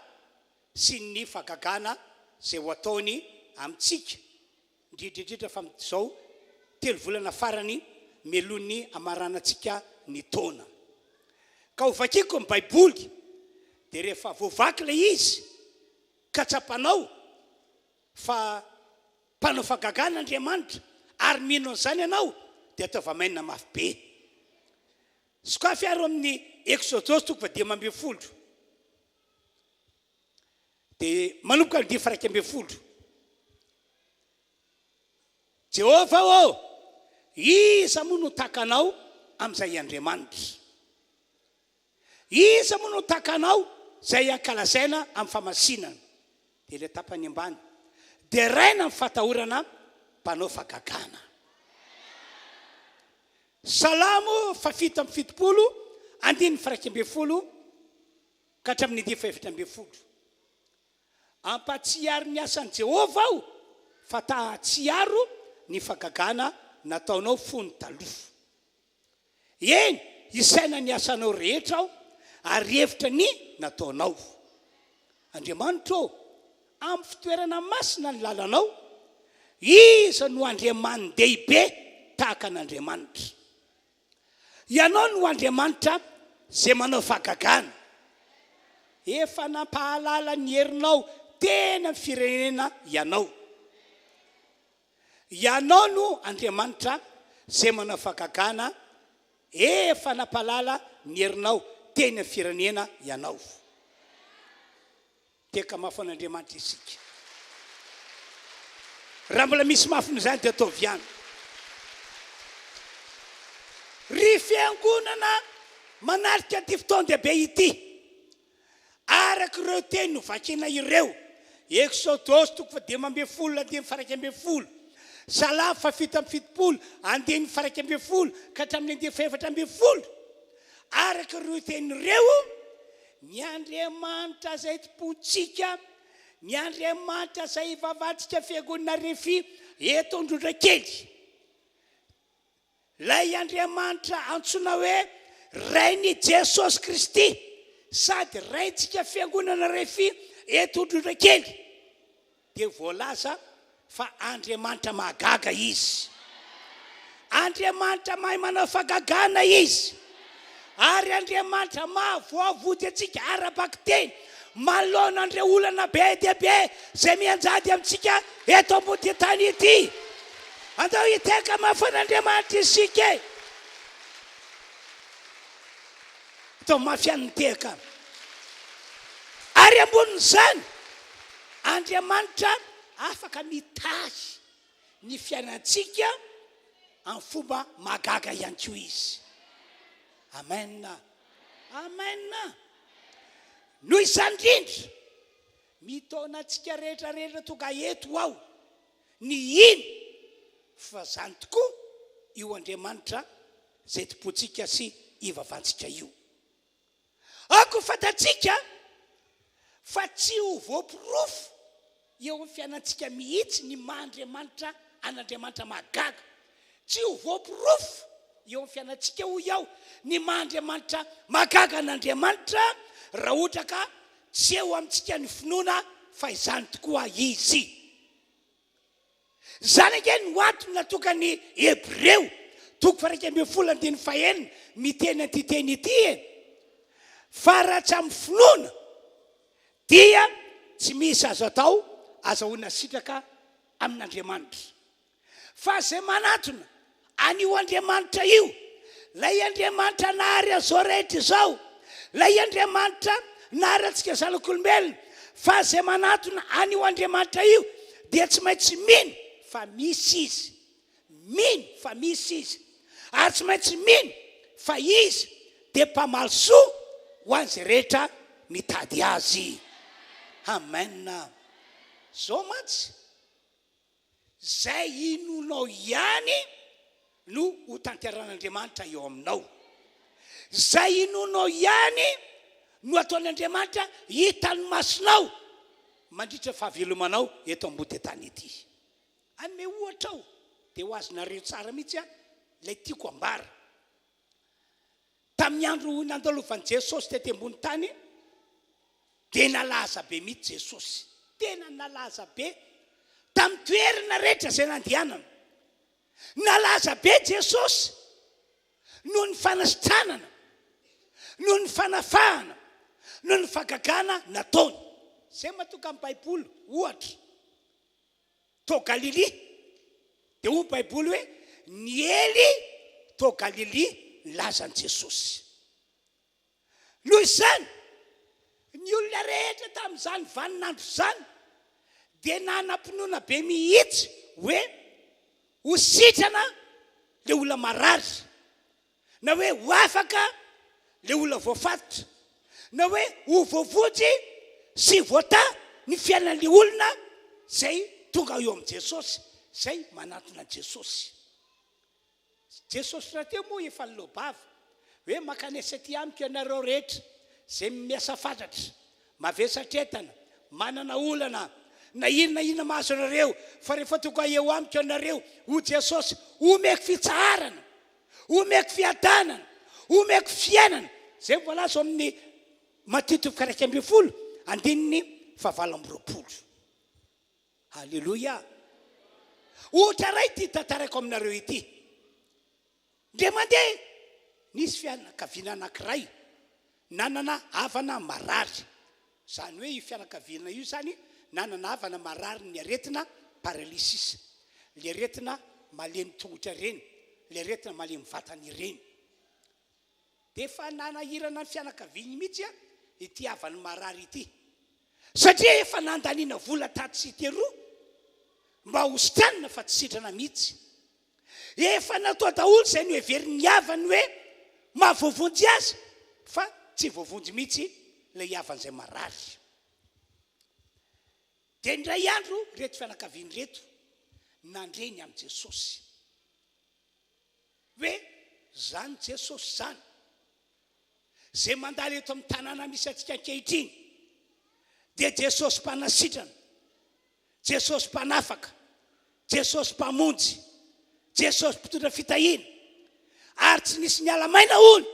Speaker 1: sy ny fahagagana izay ho ataony amintsika. Indrindra indrindra fa amin'izao telo volana farany mialoha hamaranantsika ny taona. Ka ho vakiko ny Baiboly, dia rehefa voavaky ilay izy ka tsapanao fa mpanao fahagagana Andriamanitra ary mino an'izany ianao, dia ataovy amen mafy be. Sokafy ary ao amin'ny Eksodosy toko fahadimy ambin'ny folo. Dia manomboka ny dihy 11. Jehovah ô, iza moa no tahaka Anao amin'izay Andriamanitra? Iza moa no tahaka Anao izay ankalazaina amin'ny famasinana? Dia ilay tapany ambany, deraina amin'ny fatahorana mpanao fagagana. Salamo faha-77, andininy faha-11. Ka hatramin'ny andiany fahefatra ambin'ny folo. Ampahatsiaro ny asan'i Jehovah aho, fa ta hahatsiaro ny fahagagana nataonao fony taloha. Eny, hisaina ny asanao rehetra aho, ary hihevitra ny nataonao. Andriamanitro ô, amin'ny fitoerana masina ny lalanao, iza no Andriamani-dehibe tahaka an'Andriamanitra? Ianao no Andriamanitra izay manao fahagagana. Efa nampahalala ny herinao teny amin'ny firenena Ianao. Ianao no Andriamanitra izay manao fahagagana, efa nampahalala ny herinao teny amin'ny firenena Ianao. Teka mafy an'Andriamanitra isika. Raha mbola misy mafy noho izany dia ataovy ihany. Ry fiangonana manatrika ity fotoan-dehibe ity, araka ireo teny novakiana ireo, Eksodosy toko fahadimy ambin'ny folo andininy faha-11, Salamo faha-77 andininy faha-11 ka hatramin'ny andininy faha-14, araka ireo teny ireo, Ny Andriamanitra izay tompontsika, ny Andriamanitra izay ivavahantsika Fiangonana Refi eto Androndrakely, ilay Andriamanitra antsoina hoe Rain'i Jesosy Kristy sady Raintsika Fiangonana Refi eto Androndrakely, dia voalaza fa Andriamanitra mahagaga Izy. Andriamanitra mahay manao fahagagana Izy. Ary Andriamanitra mahavoavonjy antsika ara-bakiteny manoloana an'ireo olana be dia be izay mianjady amintsika eto ambony tany ity. Andao hitehaka mafy an'Andriamanitra isika e! Atao mafy ihany ny tehaka. Ary ambonin'izany, Andriamanitra afaka mitahy ny fiainantsika amin'ny fomba mahagaga ihany koa Izy. Amen. Amen. Noho izany indrindra, mitaona antsika rehetra rehetra tonga eto aho ny hino fa izany tokoa io Andriamanitra izay tompontsika sy ivavantsika io. Aoka ho fantatsika fa tsy ho voaporofo eo amin'ny fiainantsika mihitsy ny maha Andriamanitra an'Andriamanitra mahagaga. Tsy ho voaporofo eo amin'ny fiainantsika, hoy aho, ny maha Andriamanitra mahagaga an'Andriamanitra raha ohatra ka tsy eo amintsika ny finoana fa izany tokoa Izy. Izany ange no antony natokan'ny Hebreo toko faha-11 andininy fahenina miteny an'ity teny ity e! Fa raha tsy amin'ny finoana dia tsy misy azo atao azahoana sitraka amin'Andriamanitra. Fa izay manatona an'io Andriamanitra io, ilay Andriamanitra nahary an'izao rehetra izao, ilay Andriamanitra nahary antsika zanak'olombelona, fa izay manatona an'io Andriamanitra io dia tsy maintsy mino fa misy Izy, mino fa misy Izy, ary tsy maintsy mino fa Izy dia mpamaly soa ho an'izay rehetra mitady Azy. Amen. Izao mantsy. Izay inoanao ihany no ho tanteran'Andriamanitra eo aminao. Izay inoanao ihany no ataon'Andriamanitra hitan'ny masonao mandritra ny fahavelomanao eto ambody tany ety. Hanome ohatra aho dia ho azonareo tsara mihitsy ilay tiako ambara. Tamin'ny andro nandalovan'i Jesosy tety ambony tany dia nalaza be mihitsy Jesosy. Tena nalaza be tamin'ny toerana rehetra izay nandehanana. Nalaza be Jesosy noho ny fanasitranana, noho ny fanafahana, noho ny fahagagana nataony. Izay mahatonga ny Baiboly, ohatra, Tao Galilia. Dia hoy ny Baiboly hoe, Niely tao Galilia ny lazan'i Jesosy. Noho izany, ny olona rehetra tamin'izany vaninandro izany dia nanam-pinoana be mihitsy hoe ho sitrana ilay olona marary. na hoe ho afaka ilay olona voafatotra, na hoe ho voavonjy sy voatahy ny fiainan'ilay olona izay tonga eo amin'i Jesosy, izay manantona an'i Jesosy. Jesosy rahateo moa efa niloa-bava hoe mankanesa aty amiko ianareo rehetra izay miasa fatratra, mavesatra entana, manana olana, na inona na inona mahazo anareo, fa rehefa tonga eo amiko ianareo, hoy Jesosy, omeko fitsaharana. Omeko fiadanana, omeko fiainana. Izay no voalaza ao amin'ny Matio toko 11, andininy fahavalo amby 20. Aleloia! Ohatra iray ity tantaraiko aminareo ity. Indray mandeha, nisy fianakaviana anankiray nanana havana marary. Izany hoe io fianakaviana io izany nanana havana marary ny aretina paralysis, ilay aretina malemy tongotra ireny, ilay aretina malemy vatana ireny. Dia efa nanahirana ny fianakaviany mihitsy ity havany marary ity. Satria efa nandaniana vola tatsy sy teroa mba ho sitranina fa tsy sitrana mihitsy. Efa natao daholo izay noheverin'ny havany hoe mahavoavonjy azy fa tsy voavonjy mihitsy ilay havany izay marary. Dia indray andro ireto fianakaviana ireto nandre ny amin'i Jesosy. Hoe izany Jesosy izany izay mandalo eto amin'ny tanàna misy antsika ankehitriny dia Jesosy mpanasitrana. Jesosy Mpanafaka, Jesosy Mpamonjy, Jesosy Mpitondra fitahiana, ary tsy nisy niala maina hono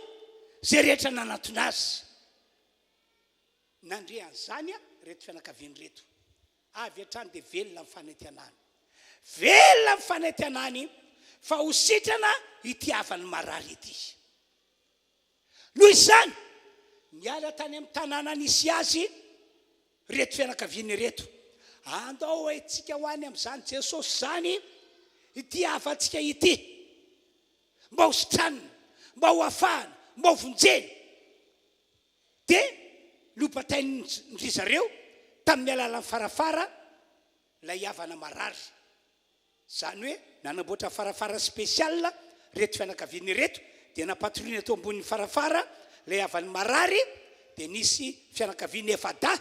Speaker 1: izay rehetra nanantona Azy. Nandre an'izany ireto fianakaviana ireto, avy hatrany dia velona ny fanantenany. Velona ny fanantenany fa ho sitrana ity havany marary ity. Noho izany, niala tany amin'ny tanàna nisy azy ireto fianakaviana ireto. Andao hoentintsika ho any amin'izany Jesosy izany ity havantsika ity, mba ho sitranina, mba ho afahana, mba ho vonjena. Dia nobatain-dry zareo tamin'ny alalan'ny farafara ilay havana marary. Izany hoe nanamboatra farafara spécial ireto fianakaviana ireto dia nampatoriana teo ambonin'ny farafara ilay havany marary dia nisy fianakaviana efa-dahy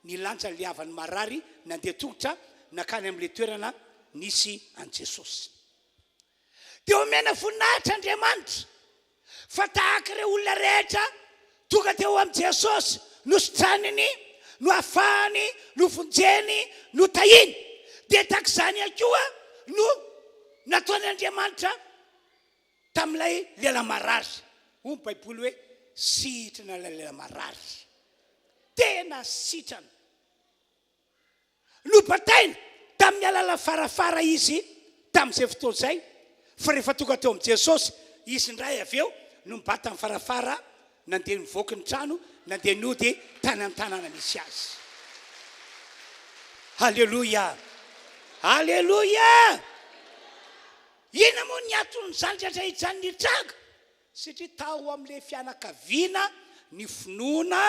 Speaker 1: nilanja an'ilay havany marary nandeha tongotra nankany amin'ilay toerana nisy an'i Jesosy. Dia omena voninahitra Andriamanitra fa tahaka ireo olona rehetra tonga teo amin'i Jesosy, nositraniny, noafahany, novonjeny, notahiny, dia tahaka izany ihany koa no nataon'Andriamanitra tamin'ilay lehilahy marary. Hoy ny Baiboly hoe sitrana ilay lehilahy marary. Tena sitrana. Nobataina tamin'ny alalan'ny farafara izy tamin'izay fotoana izay, fa rehefa tonga teo amin'i Jesosy izy indray avy eo no nibata ny farafara, nandeha nivoaka ny trano, nandeha nody tany amin'ny tanàna nisy azy. Haleloia! Haleloia! Inona moa ny anton'izany rehetra izany nitranga? Satria tao amin'ilay fianakaviana ny finoana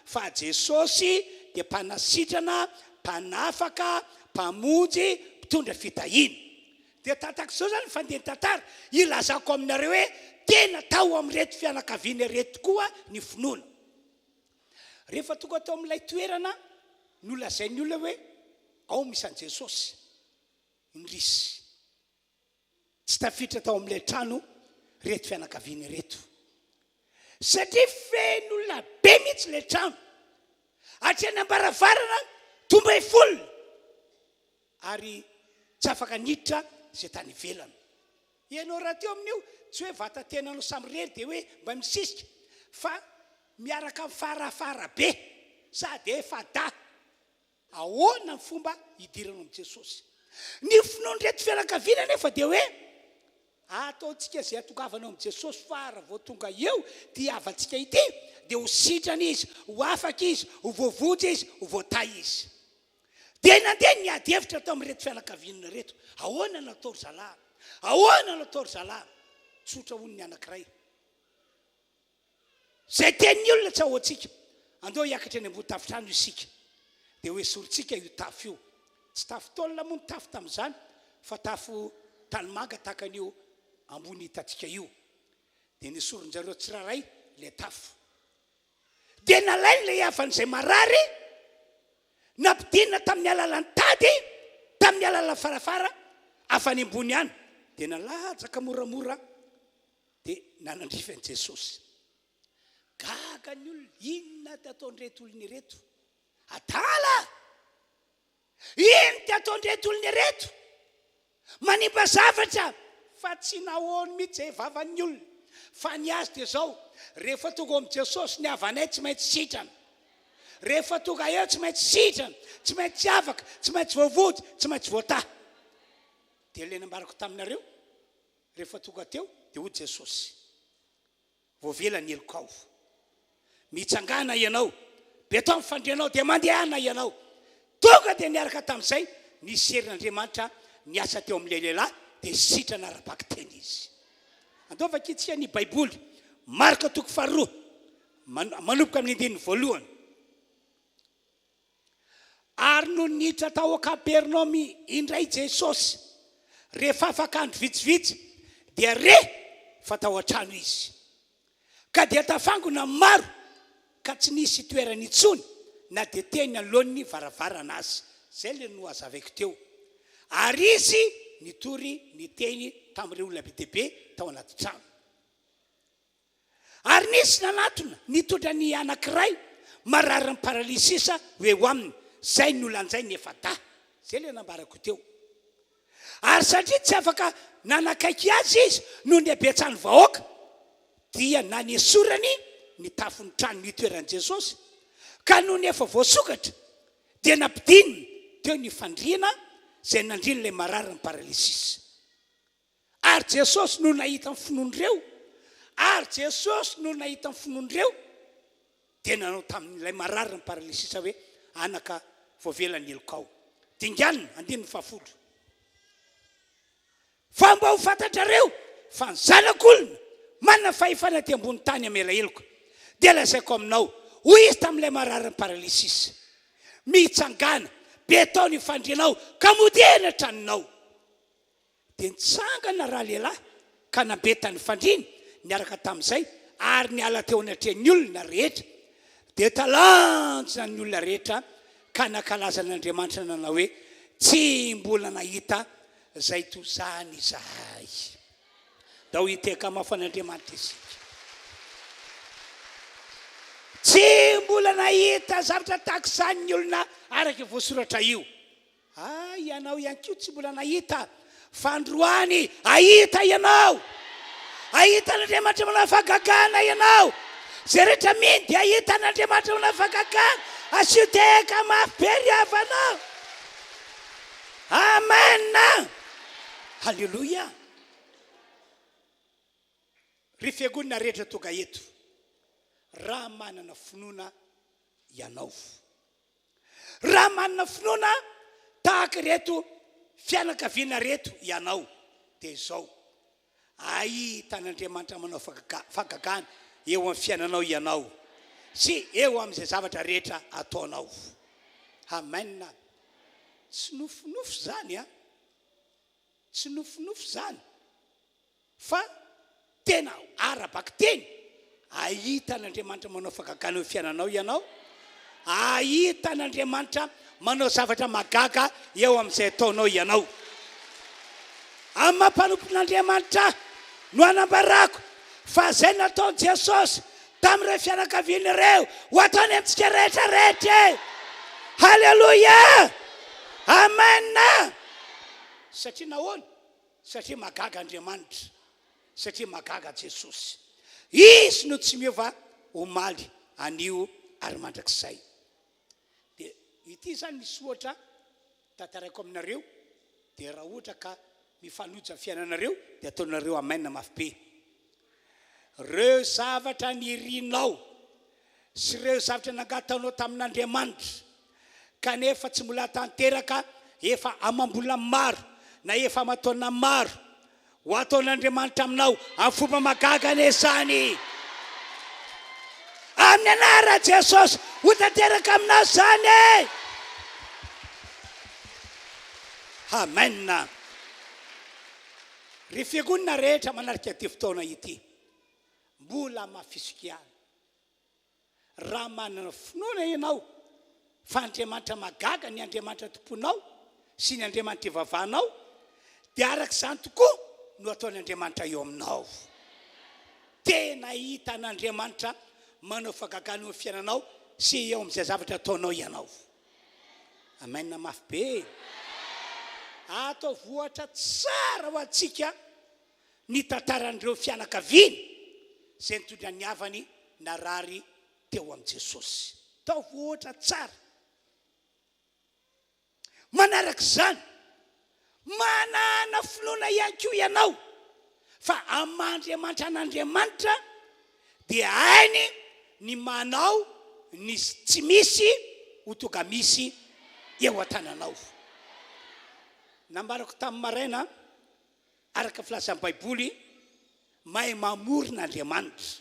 Speaker 1: fa Jesosy dia mpanasitrana, mpanafaka, mpamonjy, mpitondra fitahiana. Dia tahaka izao izany ny fandehan'ny tantara, ilazako aminareo hoe tena tao amin'ireto fianakaviana ireto tokoa ny finoana. Rehefa tonga tao amin'ilay toerana nolazain'ny olona hoe ao misy an'i Jesosy, indrisy. Tsy tafiditra tao amin'ilay trano ireto fianakaviana ireto. Satria feno olona be mihitsy ilay trano. Hatreny am-baravarana tomba olona. Ary tsy afaka niditra izay tany ivelany. Ianao rahateo amin'io tsy hoe vata-tenanao samirery dia hoe mba misisika fa miaraka amin'ny farafara be sady efa-dahy. Ahoana ny fomba hidirana amin'i Jesosy? Ny finoan'ireto fianakaviana anefa dia hoe, Ataontsika izay hatongavana ao amin'i Jesosy fa raha vao tonga eo ity havantsika ity dia ho sitrana izy, ho afaka izy, ho voavonjy izy, ho voatahy izy. Dia nandeha ny ady hevitra tao amin'ireto fianakaviana ireto. Ahoana no atao ry zalahy? Ahoana no atao ry zalahy? Tsotra hono ny anankiray. Izay tenin'ny olona tsy ahoantsika. Andao hiakatra eny ambony tafontrano isika, dia hoesorintsika io tafo io. Tsy tafo tôle moa ny tafo tamin'izany, fa tafo tanimanga tahaka an'io ambony hitantsika io. Dia nesorin-jareo tsirairay ilay tafo. Dia nalainy ilay havan'izay marary, nampidinina tamin'ny alalan'ny tady, tamin'ny alalan'ny farafara avy any ambony any. Dia nalatsaka moramora Dia nanandrify an'i Jesosy. Gaga ny olona, inona ty ataon'ireto olona ireto? Adala! Ino ty ataon'ireto olona ireto? Manimba zavatra! Fa tsy nahoany mihitsy izay vavan'ny olona. Fa ny azy dia izao, rehefa tonga ao amin'i Jesosy ny havanay tsy maintsy sitrana. Rehefa tonga eo tsy maintsy sitrana, tsy maintsy afaka, tsy maintsy voavonjy, tsy maintsy voatahy. Dia ilay nambarako taminareo, Rehefa tonga teo, dia hoy Jesosy, Voavela ny helokao. Mitsangàna ianao, betao ny fandrianao, dia mandehana ianao. Tonga dia niaraka tamin'izay, nisy herin'Andriamanitra niasa teo amin'ilay lehilahy, dia sitrana ara-bakiteny izy. Andao vakintsika ny Baiboly, Marka toko faharoa, manomboka amin'ny andininy voalohany. Ary nony niditra tao Kapernaomy indray Jesosy, rehefa afaka andro vitsivitsy, dia re fa tao an-trano Izy. Ka dia tafangona ny maro, ka tsy nisy itoerany intsony na dia teny anoloan'ny varavarana aza. Izay ilay nohazavaiko teo. Ary Izy nitory ny teny tamin'ireo olona be dia be tao anaty trano. Ary nisy nanatona nitondra ny anankiray mararin'ny paralysisa ho eo aminy, izay nolanjainy efa-dahy. Izay ilay nambarako teo. Ary satria tsy afaka nanakaiky azy izy noho ny habetsahan'ny vahoaka, dia nanesorany ny tafon'ny trano nitoeran'i Jesosy, ka nony efa voasokatra, dia nampidininy teo ny fandriana izay nandrian'ilay mararin'ny paralysisa. Ary Jesosy no nahita ny finoan'ireo, Ary Jesosy nony nahita ny finoan'ireo, dia nanao tamin'ilay marary ny paralysisa hoe, Anaka, voavela ny helokao. Dinganina, andininy fahafolo. Fa mba ho fantatrareo fa ny Zanak'olona manana fahefana aty ambony tany hamela heloka, dia lazaiko aminao, hoy izy tamin'ilay marary ny paralysisa, Mitsangàna, betao ny fandrianao, ka modia eny an-tranonao. Dia nitsangana ralehilahy ka nambeta ny fandriany niaraka tamin'izay ary niala teo anatrehan'ny olona rehetra. Dia talanjona ny olona rehetra ka nankalaza an'Andriamanitra nanao hoe, Tsy mbola nahita izay toy izany izahay. Ndao hitehaka mafy an'Andriamanitra isika. Tsy mbola nahita zavatra tahaka izany ny olona araka io voasoratra io. Ah, ianao ihany koa tsy mbola nahita, fa androany hahita ianao. Hahita an'Andriamanitra manao fahagagana ianao. Izay rehetra mino dia hahita an'Andriamanitra manao fahagagana. Asio tehaka mafy be ry havanao. Amen. Haleloia. Ry fiangonana rehetra tonga eto, raha manana finoana ianao. Raha manana finoana tahaka ireto fianakaviana ireto ianao, dia izao, hahita an'Andriamanitra manao fahagagana eo amin'ny fiainanao ianao sy eo amin'izay zavatra rehetra ataonao. Amen. Tsy nofinofy izany an! Tsy nofinofy izany. Fa tena ara-bakiteny, hahita an'Andriamanitra manao fahagagana eo fiainanao ianao, hahita an'Andriamanitra manao zavatra mahagaga eo amin'izay ataonao ianao. Amin'ny maha mpanompon'Andriamanitra ahy no anambarako fa izay nataon'i Jesosy tamin'ireo fianakaviana ireo ho ataony amintsika rehetra rehetra e! Haleloia! Amen! Satria nahoana? Satria mahagaga Andriamanitra, satria mahagaga Jesosy. Izy no tsy miova omaly, anio ary mandrakizay. Dia ity izany misy ohatra tantaraiko aminareo, dia raha ohatra ka mifanojo amin'ny fiainanareo dia ataonareo amen mafy be. Ireo zavatra nirinao sy ireo zavatra nangatahanao tamin'Andriamanitra kanefa tsy mbola tanteraka efa amam-bolana maro na efa aman-taona maro, ho ataon'Andriamanitra aminao amin'ny fomba mahagaga anie izany. Amin'ny anaran'i Jesosy, ho tanteraka aminao izany e! Amen. Ry fiangonana rehetra manarika ity fotoana ity, mbola hamafisiko ihany. Raha manana finoana ianao fa Andriamanitra mahagaga ny Andriamanitra tompoinao sy ny Andriamanitra ivavahanao, dia araka izany tokoa no ataon'Andriamanitra eo aminao. Tena hahita an'Andriamanitra manao fahagagana eo amin'ny fiainanao sy eo amin'izay zavatra ataonao ianao. Amen mafy be e! Ataovy ohatra tsara ho antsika ny tantaran'ireo fianakaviana izay nitondra ny havany narary teo amin'i Jesosy. Ataovy ohatra tsara. Manaraka izany, manàna finoana ihany koa ianao fa amin'ny maha Andriamanitra an'Andriamanitra dia hainy ny manao ny tsy misy ho tonga misy eo an-tananao. Nambarako tamin'ny maraina Araka ny filazan'ny Baiboly, mahay mamorona Andriamanitra.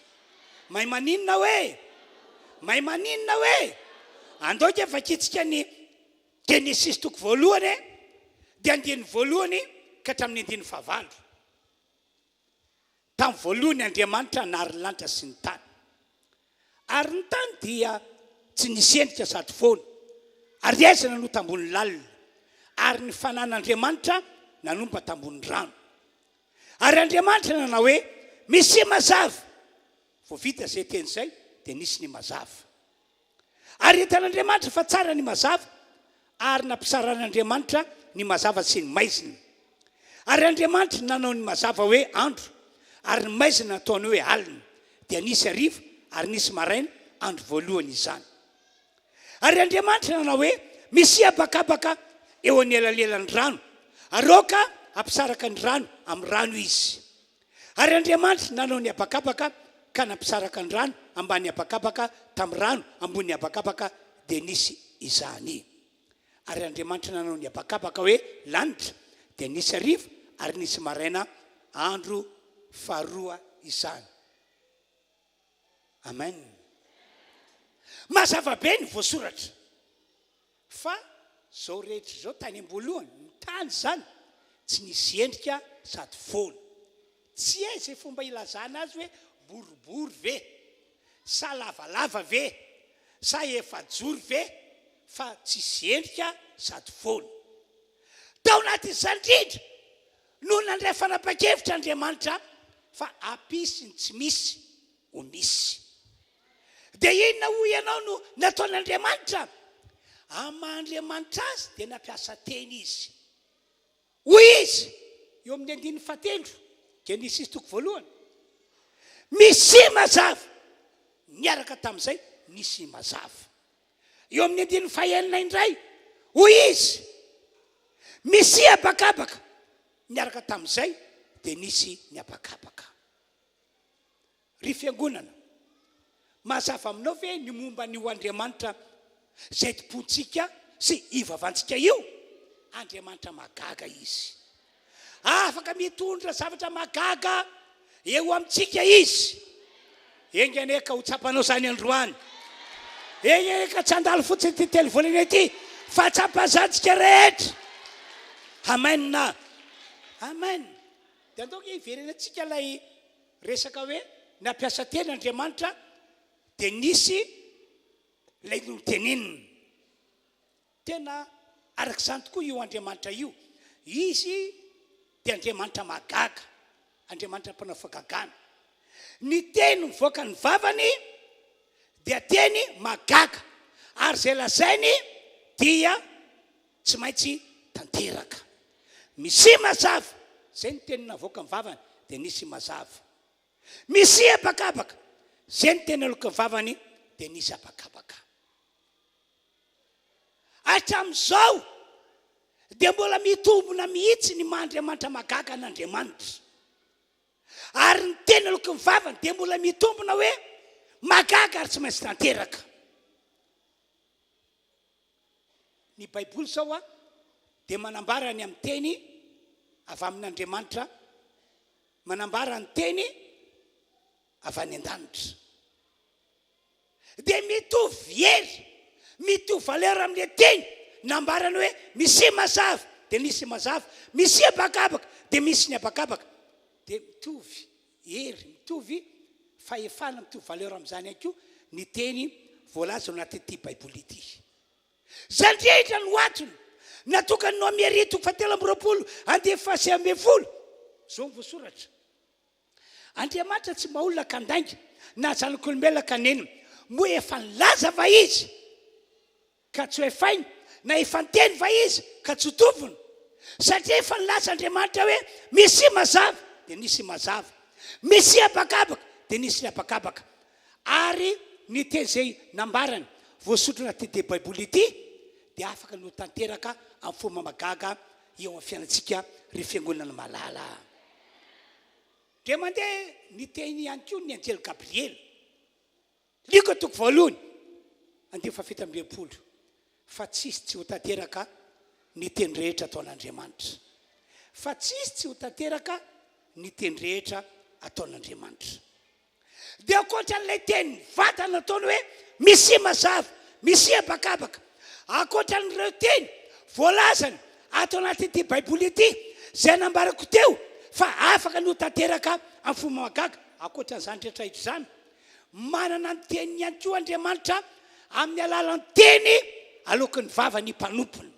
Speaker 1: Mahay maninona hoe? Mahay maninona hoe? Andao ange vakintsika ny Genesisy toko voalohany e, dia andininy voalohany ka hatramin'ny andininy fahavalo. Tamin'ny voalohany Andriamanitra nary ny lanitra sy ny tany. Ary ny tany dia tsy nisy endrika sady foana, ary aizina no tambony lalina, ary ny fanan'Andriamanitra nanompa tambony rano. Ary Andriamanitra nanao hoe, Misia mazava! Vao vita izay teny izay, dia nisy ny mazava. Ary hitan'Andriamanitra fa tsara ny mazava, ary nampisaran'Andriamanitra ny mazava sy ny maizina. Ary Andriamanitra nanao ny mazava hoe andro, ary ny maizina nataony hoe alina. Dia nisy hariva ary nisy maraina, andro voalohany izany. Ary Andriamanitra nanao hoe, Misia habakabaka eo anelalelan'ny rano, ary aoka hampisaraka ny rano amin'ny rano izy. Ary Andriamanitra nanao ny habakabaka ka nampisaraka ny rano ambany habakabaka tamin'ny rano ambony habakabaka, dia nisy izany. Ary Andriamanitra nanao ny habakabaka hoe lanitra, dia nisy hariva ary nisy maraina, andro faharoa izany. Amen. Mazava be ny voasoratra. Fa izao rehetra izao tany am-boalohany, ny tany izany tsy nisy endrika sady foana. Tsy hay izay fomba ilazana azy hoe boribory ve, sa lavalava ve, sa efajoro ve, fa tsisy endrika sady foana. Tao anatin'izany indrindra no nandray fanapan-kevitra Andriamanitra fa hampisy ny tsy misy ho misy. Dia inona hoy ianao no nataon'Andriamanitra? Amin'ny maha Andriamanitra azy dia nampiasa teny izy. Hoy izy eo amin'ny andininy fahatelo, Genesisy toko voalohany, Misy mazava! Niaraka tamin'izay nisy mazava. Eo amin'ny andininy fahenina indray, hoy izy, Misy habakabaka! Niaraka tamin'izay dia nisy ny habakabaka. Ry fiangonana, mazava aminao ve ny momba an'io Andriamanitra izay tompointsika sy ivavantsika io? Andriamanitra mahagaga Izy. Afaka mitondra zavatra mahagaga eo amintsika Izy. Enga anie ka ho tsapanao izany androany. Enga anie ka tsy handalo fotsiny ity telovolana ity, fa tsapazantsika rehetra. Amen. Amen. Dia andao ange hiverenantsika ilay resaka hoe nampiasa teny Andriamanitra dia nisy ilay noteneniny. Tena araka izany tokoa io Andriamanitra io. Izy dia Andriamanitra mahagaga, Andriamanitra mpanao fahagagana. Ny teny mivoaka ny vavany dia teny mahagaga ary izay lazainy dia Tsy maintsy tanteraka. Misia mazava, zay ny teny navoaka ny vavany dia nisy mazava. Misia habakabaka, zay ny teny aloky ny vavany dia nisy habakabaka. Hatramin'izao dia mbola mitombona mihitsy ny maha Andriamanitra mahagaga an'Andriamanitra. Ary ny teny aloky ny vavany dia mbola mitombona hoe mahagaga ary tsy maintsy tanteraka. Ny Baiboly izao dia manambara ny amin'ny teny avy amin'Andriamanitra, manambara ny teny avy any an-danitra. Dia mitovy hery, mitovy valeur amin'ilay teny nambarany hoe misia mazava dia nisy mazava, misia habakabaka dia misy ny habakabaka. Dia mitovy hery, mitovy fahefana, mitovy valeur amin'izany ihany koa ny teny voalaza ao anatin'ity Baiboly ity. Izany rehetra no antony natokan'i Nomery toko fahatelo amby 20 andininy faha-19. Izao no voasoratra, Andriamanitra tsy mba olona ka handainga, na zanak'olombelona ka hanenina. Moa efa nilaza va Izy? Ka tsy ho efaina, na efa niteny va izy ka tsy ho tovona? Satria efa nilaza Andriamanitra hoe, Misia mazava, dia nisy mazava. Misia habakabaka, dia nisy ny habakabaka. Ary ny teny izay nambarany voasoratra anatin'ity Baiboly ity dia afaka ny ho tanteraka amin'ny fomba mahagaga eo amin'ny fiainantsika, ry Fiangonana malala. Dia mandeha niteny ihany koa ny anjely Gabriela. Lioka toko voalohany, andininy fahafito amby 60, Fa tsisy tsy ho tanteraka ny teny rehetra ataon'Andriamanitra. Fa tsisy tsy ho tanteraka ny teny rehetra ataon'Andriamanitra. Dia ankoatra an'ilay teny mivantana nataony hoe misia mazava, misia habakabaka, ankoatra an'ireo teny voalazany ato anatin'ity Baiboly ity, izay nambarako teo fa afaka ny ho tanteraka amin'ny fomba mahagaga, ankoatra an'izany rehetra izany, Manana ny teniny ihany koa Andriamanitra amin'ny alalan'ny teny aloaky ny vavan'ny mpanompony.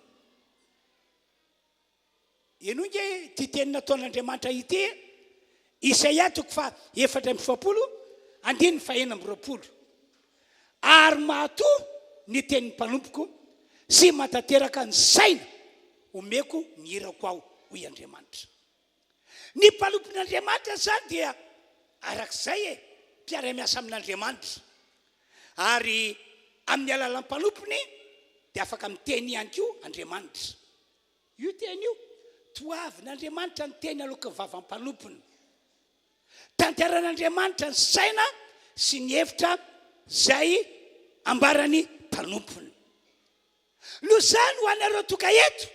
Speaker 1: Henoy nge ity teny nataon'Andriamanitra ity e! Isaia toko faha 44, andininy faha 26. Ary mahatoa ny tenin'ny mpanompoko sy mahatanteraka ny saina omeko ny irako aho, hoy Andriamanitra. Ny mpanompon'Andriamanitra izany dia arak'izay e, mpiara-miasa amin'Andriamanitra. Ary amin'ny alalan'ny mpanompony dia afaka miteny ihany koa Andriamanitra. Io teny io, toavin'Andriamanitra ny teny aloaky ny vavan'ny mpanompony. Tanteran'Andriamanitra ny saina sy ny hevitra izay ambaran'ny mpanompony. Noho izany, ho anareo tonga eto,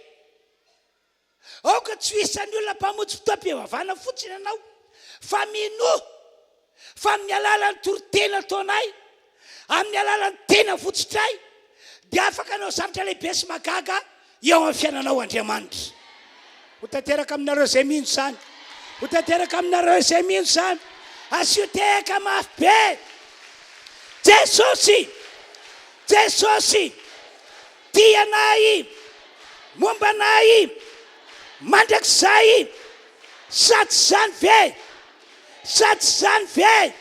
Speaker 1: aoka tsy ho isan'ny olona mpamonjy fotoam-pivavahana fotsiny ianao, fa minoa fa amin'ny alalan'ny toriteny ataonay, amin'ny alalan'ny teny avotsotray, dia afaka hanao zavatra lehibe sy mahagaga eo amin'ny fiainanao Andriamanitra. Ho tanteraka aminareo izay mino izany. Ho tanteraka aminareo izay mino izany. Asio tehaka mafy be. Jesosy! Jesosy! Tia anay, momba anay, mandrakizay. Sa tsy izany ve? Sa tsy izany ve?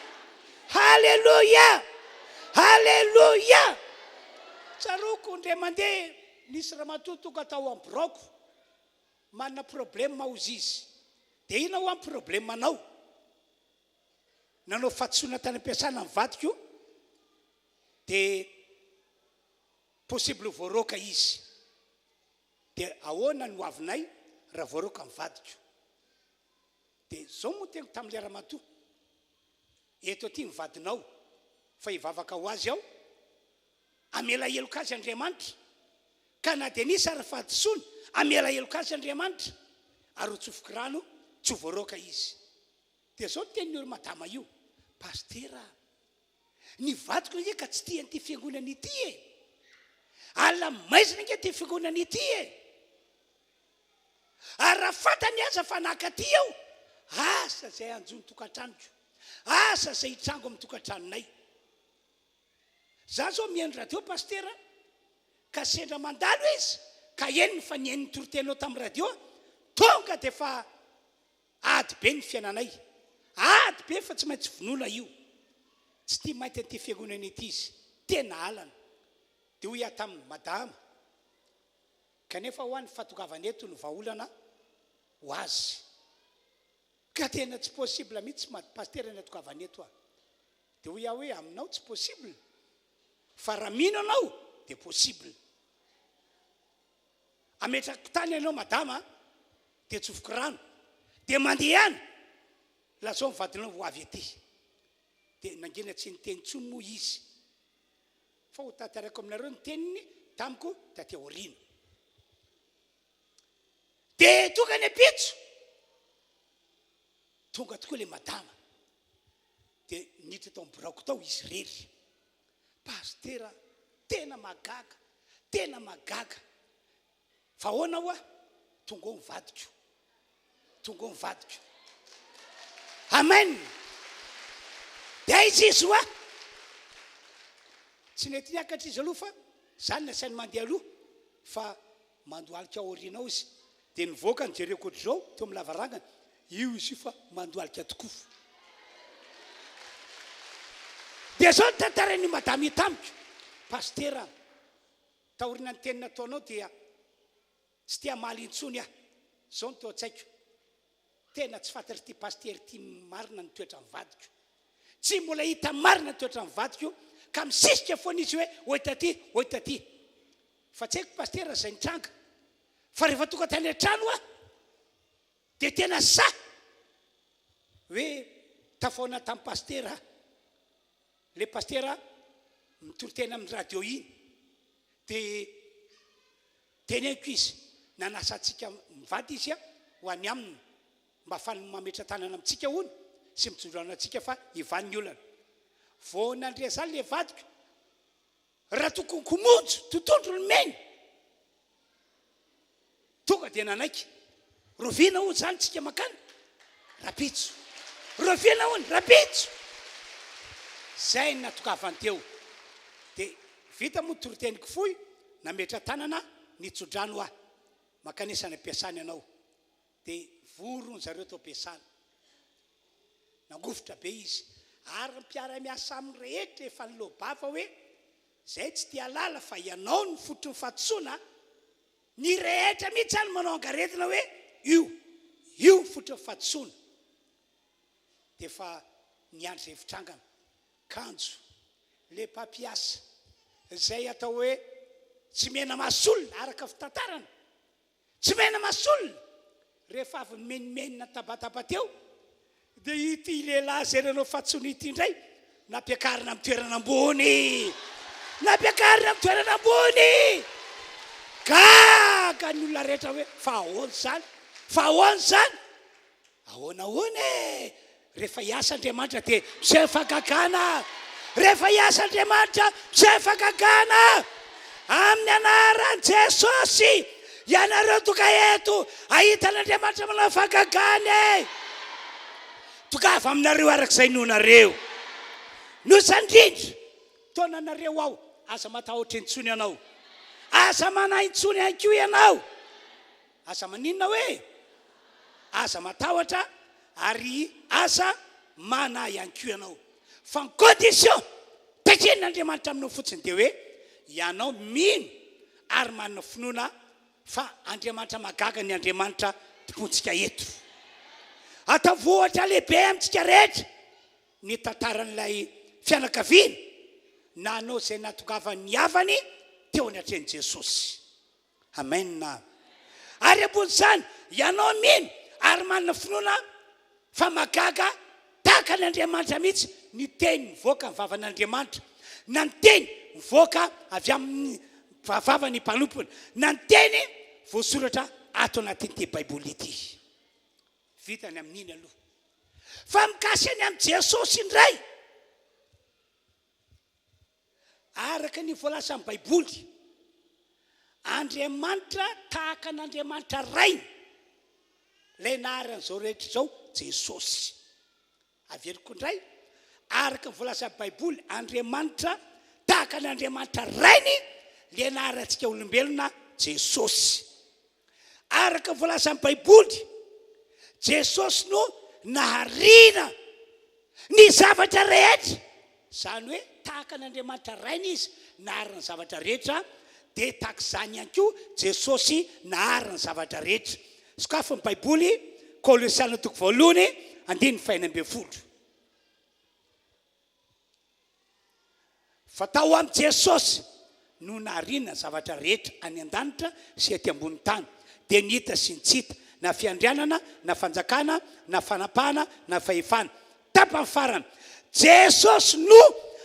Speaker 1: Haleloia! Haleloia! Tsaroako indray mandeha nisy ramatoa tonga tao amin'ny biraoko, manana problème hozy izy. Dia inona hoa ny problème anao? Nanao fahadisoana tany am-piasana ny vadiko dia possible ho voaroaka izy. Dia ahoana ny hoavinay raha voaroaka ny vadiko? Dia izao moa teniko tamin'ilay ramatoa, eto aty ny vadinao fa hivavaka ho azy aho, hamela heloka azy Andriamanitra, ka na dia nisy ary fahadisoana, hamela heloka azy Andriamanitra, ary ho tsofiko rano tsy ho voaroaka izy. Dia izao ny tenin'io ry madama io, Pasitera a, ny vadiko ange ka tsy tia an'ity fiangonana ity e! Alina maizina ange ity fiangonana ity e! Ary raha fantany aza fa nankaty aho, asa izay hanjo ny tokantranoko, asa izay hitrango amin'ny tokantranonay. Za zao mihaino radio pasitera ka sendra mandalo izy ka henony fa nihaino ny toriteninao tamin'ny radio tonga dia efa ady be ny fiainanay, ady be fa tsy maintsy vonoina io. Tsy tia mainty an'ity fiangonana ity izy, tena halany. Dia hoy aho taminy, madama, Kanefa hoa ny fahatongavany eto no vahaolana ho azy. Ka tena tsy possible mihitsy pasitera ny hatongavany eto a. Dia hoy aho hoe aminao tsy possible fa raha mino anao dia possible. Ametrako tany ianao madama a, dia tsofiko rano, dia mandehana, lazao ny vadinao ho avy aty. Dia nangina tsy niteny intsony moa izy. Fa ho tantaraiko aminareo ny teniny tamiko taty aoriana. Dia tonga ny ampitso, tonga tokoa ilay madama. Dia niditra tao amin'ny biraoko tao izy irery. Pasitera, tena mahagaga, tena mahagaga. Fa ahoana hoa? Tonga ao ny vadiko. Tonga ao ny vadiko. Amen! Dia aiza izy hoa? Tsy nety niakatra izy aloha fa za no nasainy mandeha aloha fa mandohalika ao aoriana ao izy. Dia nivoaka nijereko ohatr'izao teo amin'ny lavarangana, io izy io fa mandohalika tokoa. Dia izao ny tantarain'io madame io tamiko, Pasitera, Taorian'ny teny nataonao dia tsy te hamaly intsony aho. Izao no teo an-tsaiko, tena tsy fantatr'ity pasitera ity marina ny toetran'ny vadiko. Tsy mbola hita marina ny toetran'ny vadiko ka misisika foana izy hoe hoy taty, hoy taty. Fa tsy haiko pasitera izay nitranga fa rehefa tonga tany an-trano aho dia tena sahy hoe tafahaona tamin'ny pasitera aho. Le pastera mitory teny amin'ny radio iny dia teneniko izy nanasa antsika mivady izy ho any aminy mba afahany mametra-tanana amintsika hono sy mijoro antsika fa hivaha ny olana. Vao nandre izany le vadiko Raha tokony komonjo totondro ny meny. Tonga dia nanaiky. Roviana hono izany tsika mankany? Rapitso. Roviana hono? Rapitso. Zay ny natongavany teo. Dia vita moa ny toriteniko fohy, nametra-tanana nitso-drano aho. Mankanesa any am-piasana ianao. Dia vory hono zareo tao am-piasana. Nangovitra be izy. Ary ny mpiara-miasa aminy rehetra efa niloa-bava hoe, Izay tsy te hahalala fa ianao no fototry ny fahadisoana, ny rehetra mihitsy any manao angaredona hoe io, io ny fototry ny fahadisoana. Dia efa niandry izay fitrangana. Kanjo, ilay mpampiasa, izay atao hoe tsy mena-maso olona araka ny fitantarana, Tsy mena-masolona! Rehefa avy nimenomenona tabataba teo Dia ity lehilahy izay nanao fahadisoana ity indray nampiakarina amin'ny toerana ambony. Nampiakarina amin'ny toerana ambony. Gaga ny olona rehetra hoe fa ahoana izany? Fa ahoana izany? Ahoana ahoana e? Rehefa hiasa Andriamanitra dia miseho fahagagana. Rehefa hiasa Andriamanitra miseho fahagagana. Amin'ny anaran'i Jesosy, ianareo tonga eto hahita an'Andriamanitra manao fahagagana e. Tongava aminareo araka izay inoanareo. Noho izany indrindra, taona anareo aho, aza matahotra intsony ianao. Aza manahy intsony ihany koa ianao. Aza maninona hoe? Aza matahotra ary aza manahy ihany koa ianao. Fa ny condition takian'Andriamanitra aminao fotsiny dia hoe ianao mino ary manana finoana fa Andriamanitra mahagaga ny Andriamanitra tompontsika eto. Ataovy ohatra lehibe amintsika rehetra ny tantaran'ilay fianakaviana nanao izay nahatongavan'ny havany teo anatrehan'i Jesosy. Amen. Ary ambon'izany, ianao mino ary manana finoana fa mahagaga tahaka an' Andriamanitra mihitsy ny teny mivoaka ny vavan'Andriamanitra, na ny teny mivoaka avy amin'ny vavan'ny mpanompony, na ny teny voasoratra ato anatin'ity Baiboly ity. Vita ny amin'iny aloha. Fa mikasika ny amin'i Jesosy indray, Araka ny voalazan'ny Baiboly, Andriamanitra tahaka an'Andriamanitra Rainy, ilay nahary an'izao rehetra izao, Jesosy. Averiko indray, araka ny voalazan'ny Baiboly, Andriamanitra tahaka an'Andriamanitra Rainy, ilay nahary antsika olombelona, Jesosy. Araka ny voalazan'ny Baiboly, Jesosy no nahariana ny zavatra rehetra, izany hoe tahaka an'Andriamanitra Rainy Izy nahary ny zavatra rehetra, dia tahaka izany ihany koa Jesosy nahary ny zavatra rehetra. Sokafy ny Baiboly, Kolosiana toko voalohany, andininy faha-16. Fa tao amin'i Jesosy no nahariana ny zavatra rehetra any an-danitra sy ety ambonin'ny tany, dia ny hita sy ny tsy hita, na fiandrianana, na fanjakana, na fanapahana, na fahefana. Tapany farany, Jesosy no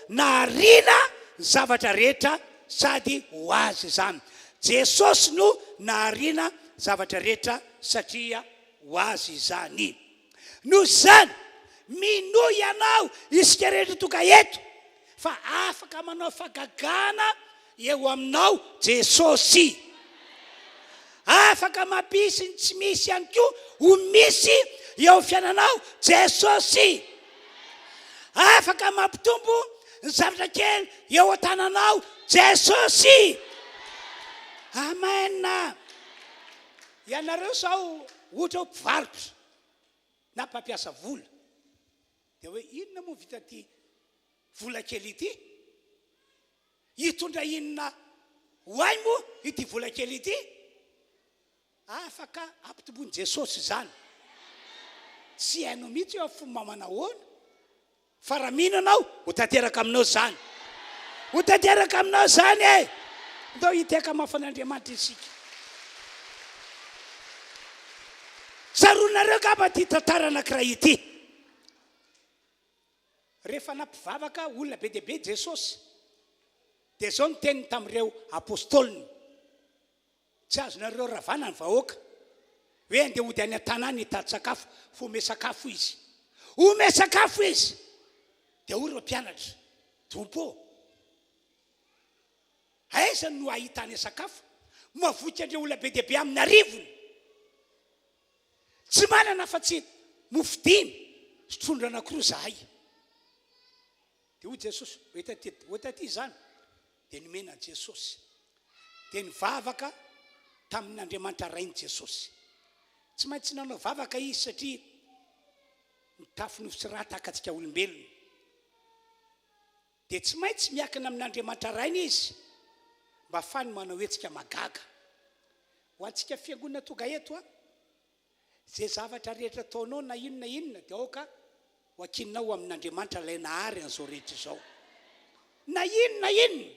Speaker 1: nahariana ny zavatra rehetra sady ho Azy izany. Jesosy no nahariana zavatra rehetra satria ho Azy izany. Noho izany, minoa ianao, isika rehetra tonga eto, fa afaka manao fahagagana eo aminao Jesosy. Afaka mampisy ny tsy misy ihany koa ho misy eo amin'ny fiainanao Jesosy. Afaka mampitombo ny zavatra kely eo an-tananao Jesosy. Amen. Ianareo sao ohatra hoe mpivarotra na mpampiasa vola dia hoe inona moa vitan'ity vola kely ity? Hitondra inona ho ahy moa ity vola kely ity? Afaka ampitomboin'i Jesosy izany. Tsy hainao mihitsy hoe fomba manahoana. Fa raha mino ianao, ho tanteraka aminao izany. Ho tanteraka aminao izany e! Ndao hitehaka mafy an'Andriamanitra isika. Tsaroanareo angamba ity tantara anankiray ity. Rehefa nampivavaka olona be dia be Jesosy, dia izao ny teniny tamin'ireo apostoliny. Tsy azonareo ravana ny vahoaka hoe andeha hody any an-tanàna hitady sakafo fa ome sakafo izy. Ome sakafo izy! Dia hoy ireo mpianatra, Tompo ô, aiza no ahitana sakafo? Mahavoky an'ireo olona be dia be amin'ny arivony. Tsy manana afa-tsy mofo dimy sy trondro anankiroa izahay. Dia hoy Jesosy, Ho ety, ho ety aty izany. Dia nomena an'i Jesosy. Dia nivavaka tamin'Andriamanitra Rainy Jesosy. Tsy maintsy nanao vavaka Izy satria nitafy nofo sy ra tahaka antsika olombelona. Dia tsy maintsy miankina amin'Andriamanitra Rainy Izy mba hahafahany manao hetsika mahagaga. Ho antsika fiangonana tonga eto an, Izay zavatra rehetra ataonao na inona na inona dia aoka ho ankininao ho amin'Andriamanitra ilay nahary an'izao rehetra izao. Na inona na inona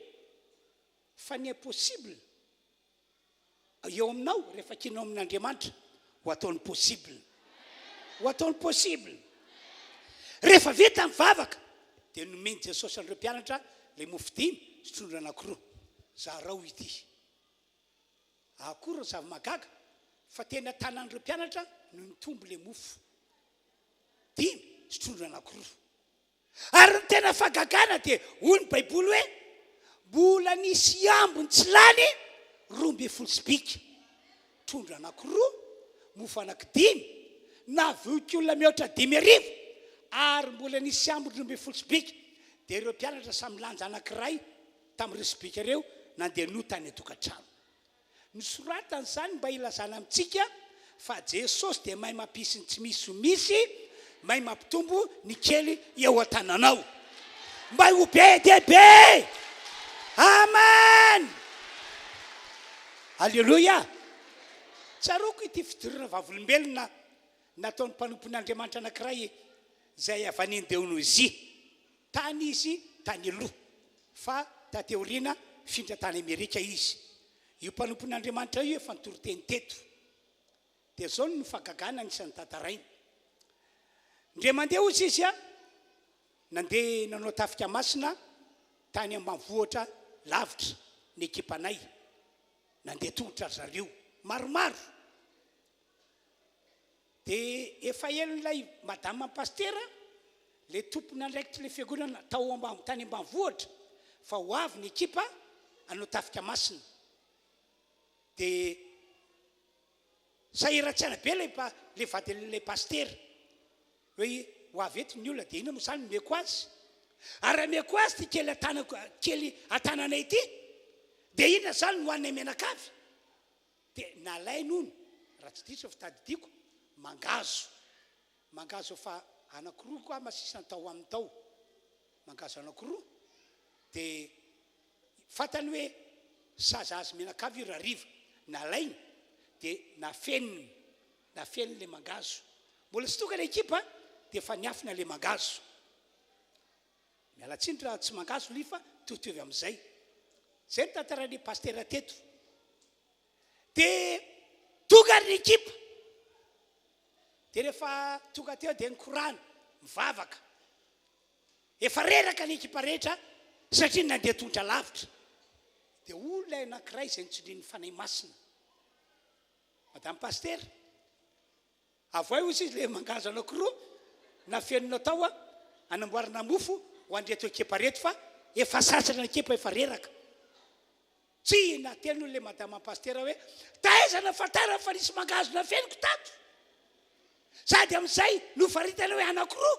Speaker 1: fa ny impossible eo aminao rehefa ankininao amin'Andriamanitra ho ataony possible. Ho ataony possible. Rehefa vita ny vavaka dia nomen'i Jesosy an'ireo mpianatra ilay mofo dimy sy trondro anankiroa. Zarao ity. Akory ny zava-mahagaga fa teny an-tanan'ireo mpianatra no nitombo ilay mofo dimy sy trondro anankiroa. Ary ny tena fahagagana dia hoy ny Baiboly hoe mbola nisy ambiny tsy lany 12 sobika, trondro anankiroa, mofo anankidimy, navoky olona mihoatra 5000, ary mbola nisy ambiny 12 sobika. Dia ireo mpianatra samy lanja anankiray tamin'ireo sobika ireo nandeha nody tany an-tokantrano. Nosoratany izany mba hilazana amintsika fa Jesosy dia mahay mampisy ny tsy misy ho misy, mahay mampitombo ny kely eo an-tananao mba ho be dia be. Amen! Aleloia! Tsaroako ity fijoroana vavolombelona nataon'ny mpanompon'Andriamanitra anankiray izay avy any Indonesia. Tany izy tany aloha, fa taty aoriana nifindra tany Amerika izy. Io mpanompon'Andriamanitra io efa nitory teny teto. Dia izao no fahagagana anisan'ny tantarainy. Indray mandeha hozy izy nandeha nanao tafika masina tany ambanivohitra lavitra ny ekipanay. Nandeha tongotra ry zareo maromaro. Dia efa henon'ilay madama pasitera, ilay tompon'andraikitr'ilay fiangonana tao ambany tany ambanivohitra fa ho avy ny ekipa hanao tafika masina. Dia sahiran-tsaina be ilay ilay vadin'ilay pasitera hoe ho avy eto ny olona dia inona moa izany omeko azy? Ary raha omeko azy ity kely an-tanako kely an-tananay ity dia inona izany no hohaninay mianakavy? Dia nalainy hono, raha tsy diso ny fitadidiako, mangahazo. Mangahazo efa anankiroa angamba sisa ny tao aminy tao. Mangahazo anankiroa. Dia fantany hoe saza azy mianakavy io rahariva. Nalainy dia nafeniny, nafeniny ilay mangahazo. Mbola tsy tonga ilay ekipa dia efa niafina ilay mangahazo. Miala tsiny raha tsy mangahazo ly fa mitovitovy amin'izay. Izay no tantarain'i Pasitera teto. Dia tonga ary ny ekipa. Dia rehefa tonga teo dia nikorana, mivavaka. Efa reraka ny ekipa rehetra satria nandeha tongotra lavitra. Dia hoy ilay anankiray izay notsindrin'ny Fanahy Masina, Madame Pasitera, Avoay hozy izy le mangahazo anakiroa nafenina tao a anamboarana mofo ho an'ireto ekipa reto fa efa sasatra ny ekipa efa reraka. Tsy nateny hono le madama pasitera hoe taiza nahafantarany fa nisy mangahazo nafeniko tato? Sady amin'izay nofaritana hoe anakiroa.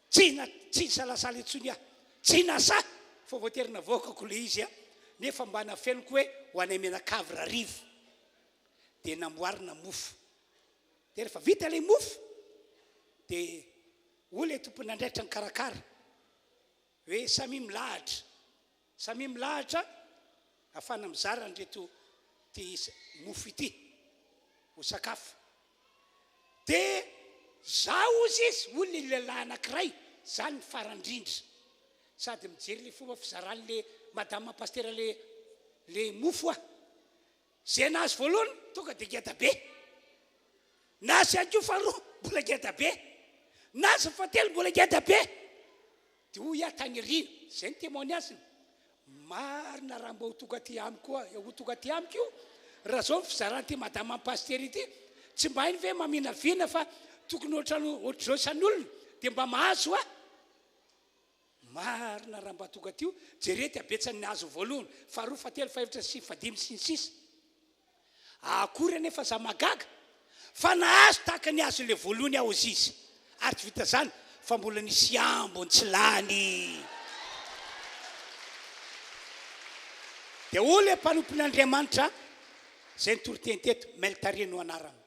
Speaker 1: Tsy na tsy nisalasala intsony aho, tsy nasahy fa voatery navoakako le izy a, nefa mba nafeniko hoe ho anay mianakavy rariva. dia namboarina mofo. Dia rehefa vita ilay mofo dia hoy ilay tompon'andraikitra nikarakara hoe samia milahatra, samia milahatra ahafahana mizara an'ireto ity mofo ity ho sakafo. Dia zaho hozy izy, hoy ilay lehilahy anankiray, za ny farany indrindra. Sady mijery ilay fomba fizaran'ilay madama pasitera ilay ilay mofo aho. Izay nahazo voalohany tonga dia ngeda be. Nahazo ihany koa faharoa mbola ngeda be. Nahazo ny fahatelo mbola ngeda be. Dia hoy aho tany aoriana, izay ny témoignage-ny, marina raha mba ho tonga aty amiko ho tonga aty amiko io, raha izao ny fizaran'ity madama pasitera ity, tsy mba hainy ve maminavina fa tokony ohatran'ny ohatr'izao isan'olona dia mba mahazo aho. Marina raha mba tonga aty io, jerety habetsany ny hazo voalohany, faharoa, fahatelo, fahefatra sy fahadimy sy ny sisa. Akory anefa za mahagaga fa nahazo tahaka ny azon'ilay voalohany aho hozy izy. Ary tsy vita izany fa mbola nisy ambiny tsy lany. Dia hoy ilay mpanompon'Andriamanitra izay nitory teny teto, Meltare no anarany.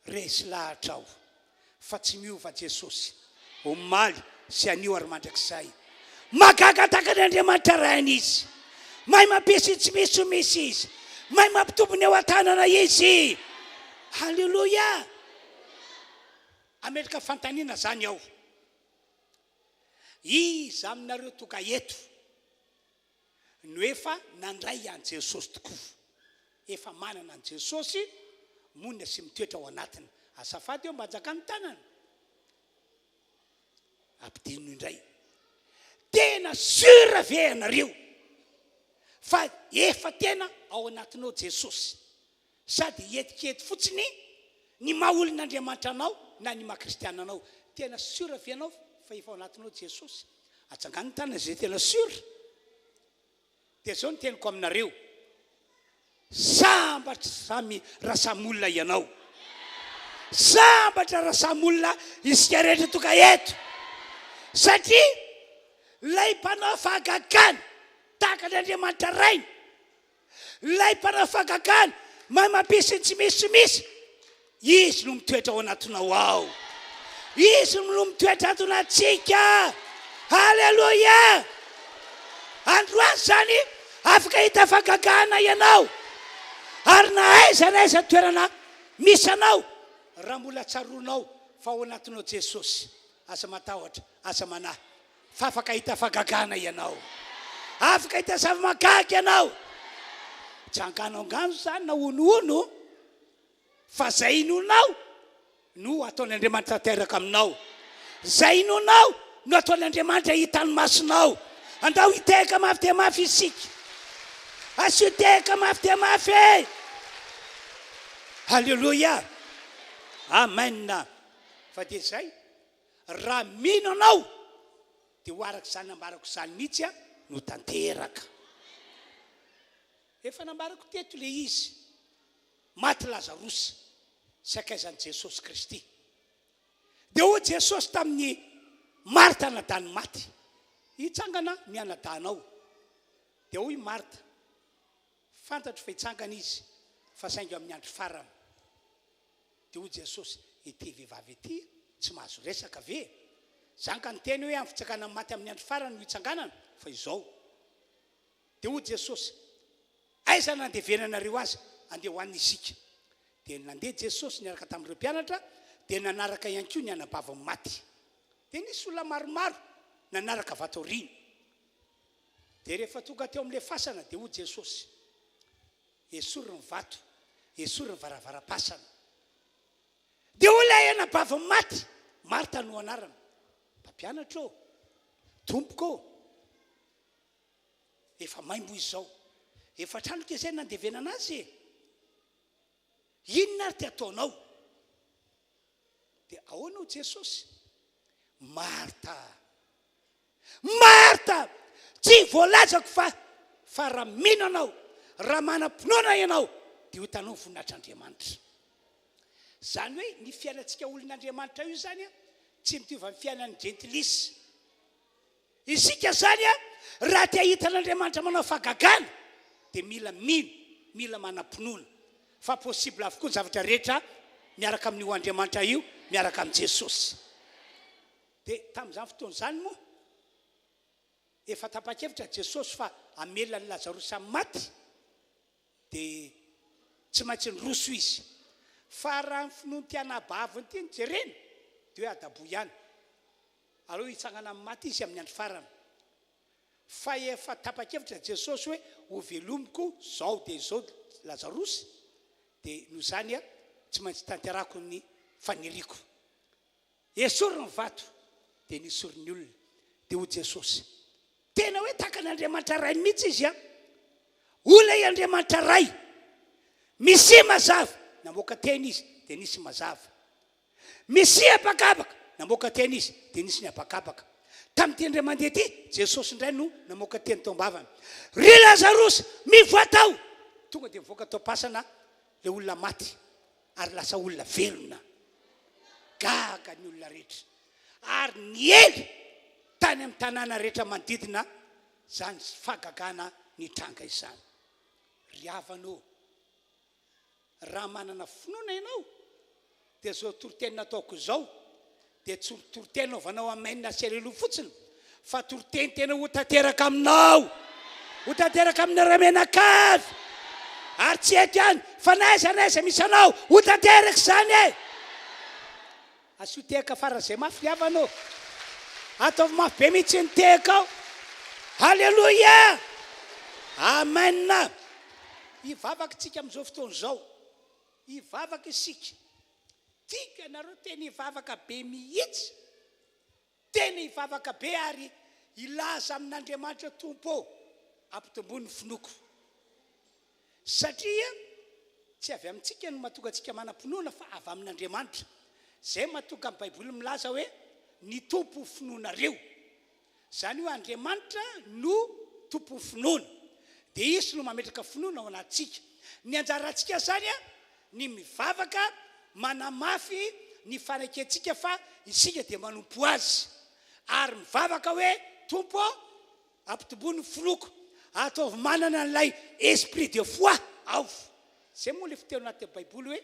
Speaker 1: Resy lahatra aho fa tsy miova Jesosy, omaly sy anio ary mandrakizay. Mahagaga tahaka ny Andriamanitra Rainy Izy. Mahay mampisy ny tsy misy ho misy Izy. Mahay mampitombo ny eo an-tanana Izy. Haleloia! Hametraka fanontaniana izany aho. Iza aminareo tonga eto no efa nandray an'i Jesosy tokoa, efa manana an'i Jesosy monina sy mitoetra ao anatiny. Azafady eo mba anjakan'ny tanana. Ampidino indray. Tena sûr ve ianareo fa efa tena ao anatinao Jesosy? Sady hietikety fotsiny ny maha olon'Andriamanitra anao na ny maha kristiana anao. Tena sûr ve ianao fa efa ao anatinao Jesosy? Atsangano ny tanana izay tena sûr. Dia izao no teniko aminareo, sambatra samy raha samy olona ianao. Sambatra raha samy olona isika rehetra tonga eto. Satria ilay mpanao fahagagana tahaka an'Andriamanitra Rainy, Ilay mpanao fahagagana mahay mampisy ny tsy misy tsy misy, Izy no mitoetra ao anatinao ao. Izy no mitoetra ato anatintsika. Haleloia! Androany izany afaka hahita fahagagana ianao. Ary na aiza na aiza toerana misy anao, raha mbola tsaroanao fa ao anatinao Jesosy, aza matahotra, aza manahy. Fa afaka hahita fahagagana ianao. Afaka hahita zava-mahagaga ianao. Tsy angano-angano izany na honohono, fa izay inoanao no ataon'Andriamanitra tanteraka aminao. Izay inoanao no ataon'Andriamanitra hitan'ny masonao. Andao hitehaka mafy dia mafy isika. Asio tehaka mafy dia mafy e! Haleloia! Amen! Fa dia izay. Raha mino anao dia ho araka izany nambarako izany mihitsy no tanteraka. Efa nambarako teto ilay izy, maty Lazarosy, sakaizan'i Jesosy Kristy. Dia hoy Jesosy tamin'i Marta anadahin'ny maty, Hitsangana ny anadahinao. Dia hoy Marta, Fantatro fa hitsangana izy, fa saingy amin'ny andro farany. Dia hoy Jesosy, Ity vehivavy ity tsy mahazo resaka ve? Izany ka niteny hoe amin'ny fitsanganan'ny maty amin'ny andro farany no hitsanganana, fa izao. Dia hoy Jesosy, Aiza no nandevenanareo azy? Andeha ho any isika. Dia nandeha Jesosy niaraka tamin'ireo mpianatra, dia nanaraka ihany koa ny anabaviny maty. Dia nisy olona maromaro nanaraka avy ato aoriany. Dia rehefa tonga teo amin'ilay fasana, dia hoy Jesosy, Esory ny vato, esory ny varavaram-pasana. Dia hoy ilay anabaviny maty, Marta no anarany, Mpampianatra ô, Tompoko ô, efa maimbo izy izao, efa hatrany aloha izay nandevenana azy e! Inona ary ity ataonao? Dia ahoana hoy Jesosy? Marta, Marta, tsy voalazako fa fa raha mino anao, raha manam-pinoana ianao, dia ho hitanao ny voninahitr'Andriamanitra. Izany hoe ny fiainantsika olon'Andriamanitra io izany tsy mitovy amin'ny fiainan'ny jentilisa. Isika izany raha te hahita an'Andriamanitra manao fahagagana dia mila mino, mila manam-pinoana fa possible avokoa ny zavatra rehetra miaraka amin'io Andriamanitra io, miaraka amin'i Jesosy. Dia tamin'izany fotoana izany moa efa tapa-kevitra Jesosy fa hamela an'i Lazarosy amin'ny maty dia tsy maintsy niroso izy. Fa raha ny finoan'ity anabaviny ity no jerena dia hoe adaboy ihany. Aleo hitsangana amin'ny maty izy amin'ny andro farany. Fa efa tapa-kevitra Jesosy hoe hovelomiko izao dia izao Lazarosy, dia noho izany tsy maintsy tanterahako ny faniriako. Esory ny vato, dia nesorin'ny olona. Dia hoy Jesosy, tena hoe tahaka an'Andriamanitra Ray mihitsy izy an! Hoy ilay Andriamanitra Ray, Misia mazava! Namoaka teny izy, dia nisy mazava. Misia habakabaka! Namoaka teny izy, dia nisy ny habakabaka. Tamin'ity indray mandeha ity, Jesosy indray no namoaka teny tao am-bavany. Ry Lazarosy, mivoaha tao! Tonga dia nivoaka tao am-pasana ilay olona maty, ary lasa olona velona. Gaga ny olona rehetra. Ary niely tany amin'ny tanàna rehetra manodidina izany fahagagana nitranga izany. Ry havana ô! Raha manana finoana ianao dia izao toriteny nataoko izao dia tsy ho toriteny anaovanao amen sy aleloia fotsiny fa toriteny tena ho tanteraka aminao, ho tanteraka aminareo mianakavy ary tsy eto ihany fa na aiza na aiza misy anao ho tanteraka izany e! Asio tehaka faran'izay mafy ry havana ô! Ataovy mafy be mihitsy ny tehaka ao! Aleloia! Amen! Hivavaka isika amin'izao fotoana izao. Hivavaka isika. Tiako ianareo tena hivavaka be mihitsy. Tena hivavaka be ary hilaza amin'Andriamanitra, Tompo ô, ampitomboy ny finoako. Satria tsy avy amintsika no mahatonga antsika manam-pinoana fa avy amin'Andriamanitra. Izay mahatonga ny Baiboly milaza hoe ny Tompo finoanareo. Izany hoe Andriamanitra no tompon'ny finoana. Dia Izy no mametraka finoana ao anatintsika. Ny anjarantsika izany ny mivavaka manamafy ny fanekentsika fa isika dia manompo Azy. Ary mivavaka hoe, Tompo ô, ampitomboy ny finoako, ataovy manana an'ilay esprit de foi aho. Izay moa ilay fiteny anatin'ny Baiboly hoe,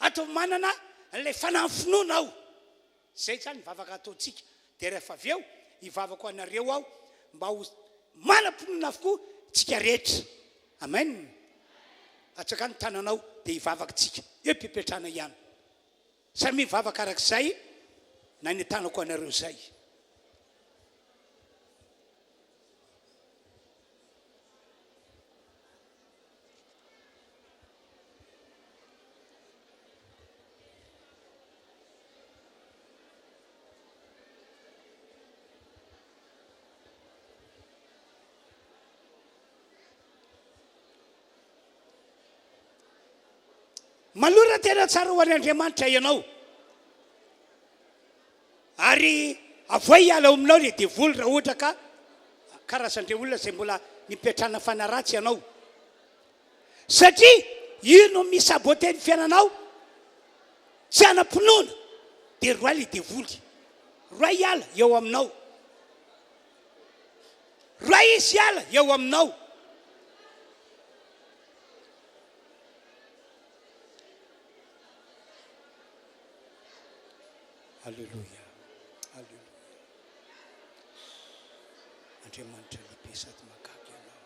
Speaker 1: Ataovy manana an'ilay fanahy finoana aho. Izay izany ny vavaka ataontsika. Dia rehefa avy eo, hivavaka ho anareo aho mba ho manam-pinoana avokoa tsika rehetra. Amen. Atsangano ny tananao dia hivavaka tsika. Eo am-pipetrahana ihany. Samia mivavaka araka izay nanentanako anareo izay. Malora tena tsara ho an'Andriamanitra ianao. Ary avoay hiala ao aminao ilay devoly raha ohatra ka karazan'ireo olona izay mbola nipetrahana fanahy ratsy ianao. Satria io no mi-saboter ny fiainanao, tsy hanam-pinoana, dia roahy ilay devoly. Roahy hiala eo aminao. Roahy izy hiala eo aminao. Aleloia Aleloia Andriamanitra lehibe sady mahagaga Ianao.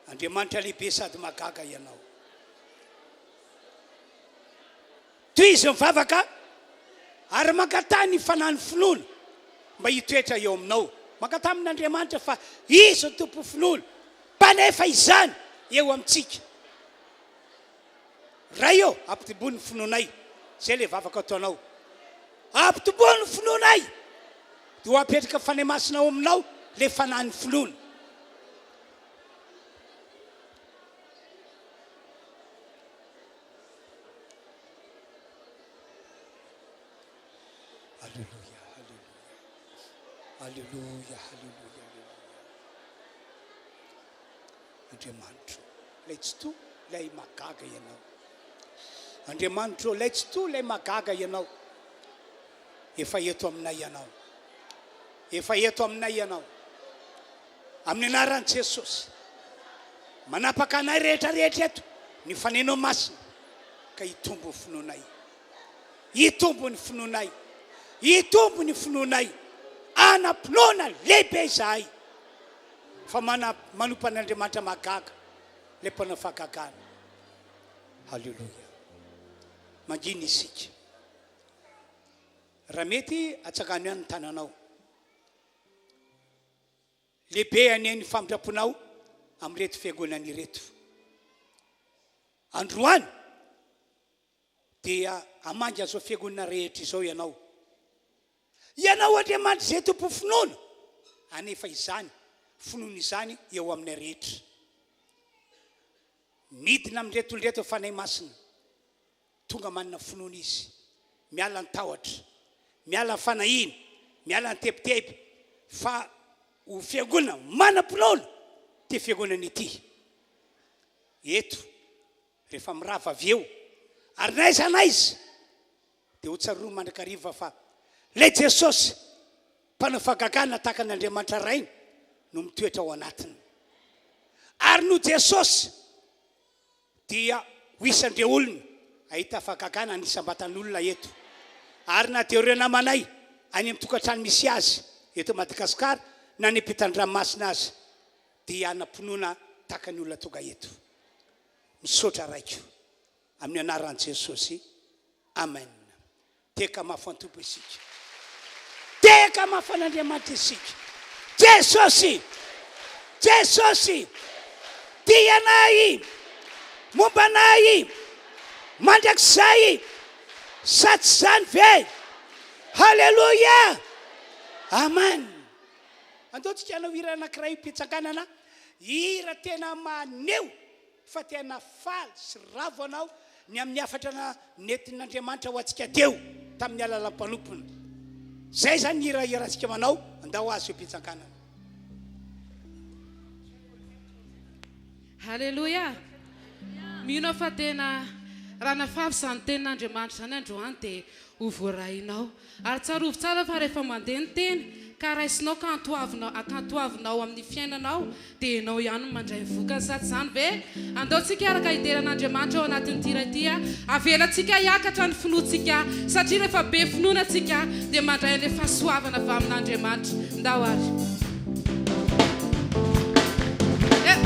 Speaker 1: Andriamanitra lehibe sady mahagaga Ianao. Tohizo ny vavaka ary mankataha ny fanahin'ny finoana mba hitoetra eo aminao. Mankataha amin'Andriamanitra fa Izy no Tompon'ny finoana, mpanefa izany eo amintsika. Ray ô, ampitomboy ny finoanay. Izay ilay vavaka ataonao. Ampitomboy ny finoanay. Dia ho apetraka Fanahy Masina ao aminao ilay fanahin'ny finoana. Alléluia, alléluia. Alléluia, alléluia, alléluia. Andriamanitro, ilay Tsitoha, ilay mahagaga Ianao. Andriamanitro, ilay Tsitoha, ilay mahagaga Ianao. Efa eto aminay Ianao. Efa eto aminay Ianao. Amin'ny anaran'i Jesosy. Manapaka anay rehetra rehetra eto ny Fanenao Masina ka hitombo ny finoanay. Hitombo ny finoanay. Hitombo ny finoanay. Hanam-pinoana lehibe izahay. Fa mana manompo an'Andriamanitra mahagaga ilay mpanao fahagagana. Haleloia. Mangina isika. Raha mety, atsangano ihany ny tananao. Lehibe anie ny famindram-ponao amin'ireto fiangonana ireto. Androany dia hamangy an'izao fiangonana rehetra izao ianao. Ianao Andriamanitra izay Tompon'ny finoana, hanefa izany finoana izany eo aminay rehetra. Midina amin'ireto olona ireto ny Fanahy Masina. Tonga manana finoana izy. Miala ny tahotra, miala ny fanahiana, miala ny tebiteby, fa ho fiangonana manam-pinoana ity fiangonana ity. Eto, rehefa mirava avy eo, ary na aiza na aiza, Dia ho tsarovy mandrakariva fa ilay Jesosy mpanao fahagagana tahaka an' Andriamanitra Rainy no mitoetra ao anatiny. Ary noho Jesosy dia ho isan'ireo olona hahita fahagagana any isam-batan'olona eto. Ary na dia ireo namanay any amin'ny tokantrano misy azy eto Madagasikara na any ampitan-dranomasina aza dia hanam-pinoana tahaka ny olona tonga eto. Misaotra Raiko. Amin'ny anaran'i Jesosy. Amen. Teka mafy an-Tompo isika. Teka mafy an'Andriamanitra isika. Jesosy! Jesosy! Tia anay! Momba anay! Mandrakizay! Sa tsy izany ve? Haleloia! Amen! Andao tsika hanao hira anankiray mpitsanganana, hira tena maneho fa tena faly sy ravo anao ny amin'ny hafatra nentin'Andriamanitra ho antsika teo tamin'ny alalan'ny mpanompony. Izay izany ny hira iarahantsika manao, andao azo eo am-pitsanganana.
Speaker 2: Haleloia! Mino aho fa tena raha nafafy izany tenin'Andriamanitra izany androany dia ho voarainao. Ary tsarovy tsara fa rehefa mandeha ny teny ka raisinao ka antoavinao akantoavinao amin'ny fiainanao dia ianao ihany no mandray ny vokany sa tsy izany ve? Andao tsika hiaraka hidera an'Andriamanitra ao anatin'ity hira ity a! Avelantsika hiakatra ny finoantsika satria rehefa be finoana tsika dia mandray an'ilay fahasoavana avy amin'Andriamanitra. Ndao ary. Eh!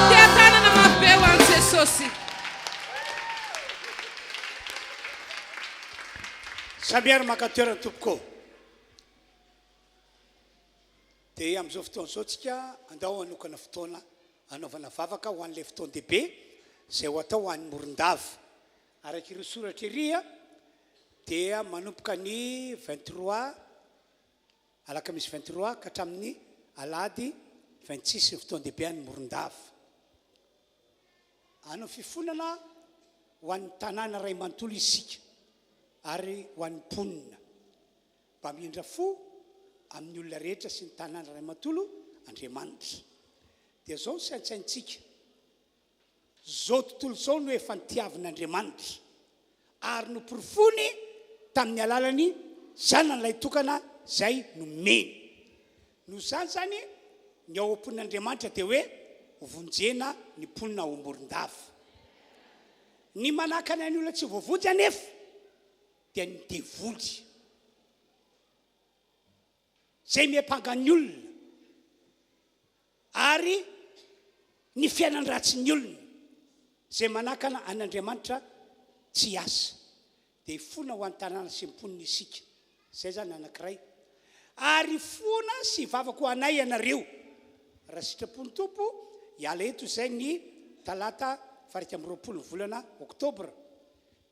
Speaker 2: Teha-tanana mafy be ho an'i Jesosy.
Speaker 1: Samia ary maka toerana tompoko. Dia amin'izao fotoana izao tsika andao hanokana fotoana hanaovana vavaka ho an'ilay fotoan-dehibe izay ho atao any Morondava. Araka ireo soratra ery dia manomboka ny 23, alakamisy 23 ka hatramin'ny alahady 26 ny fotoan-dehibe any Morondava. Hanao fifonana ho an'ny tanàna iray manontolo isika ary ho an'ny mponina. Mba hamindra fo amin'ny olona rehetra sy ny tanàna iray manontolo Andriamanitra. Dia izao no saintsaintsika, Izao tontolo izao no efa nitiavin'Andriamanitra, ary noporofoiny tamin'ny alalan'ny Zanany Lahitokana izay nomeny. Noho izany izany, ny ao am-pon'Andriamanitra dia hoe hovonjena ny mponina ao Morondava. Ny manakana ny olona tsy ho voavonjy anefa dia ny devoly izay miampanga ny olona ary ny fiainan-dratsin'ny olona izay manakana an'Andriamanitra tsy hiasa. Dia hifona ho an'ny tanàna sy ny mponina isika. Izay izany anankiray. Ary hifona sy hivavaka ho anay ianareo. Raha sitrapon'ny Tompo, hiala eto izay ny talata faha-21 ny volana oktobra.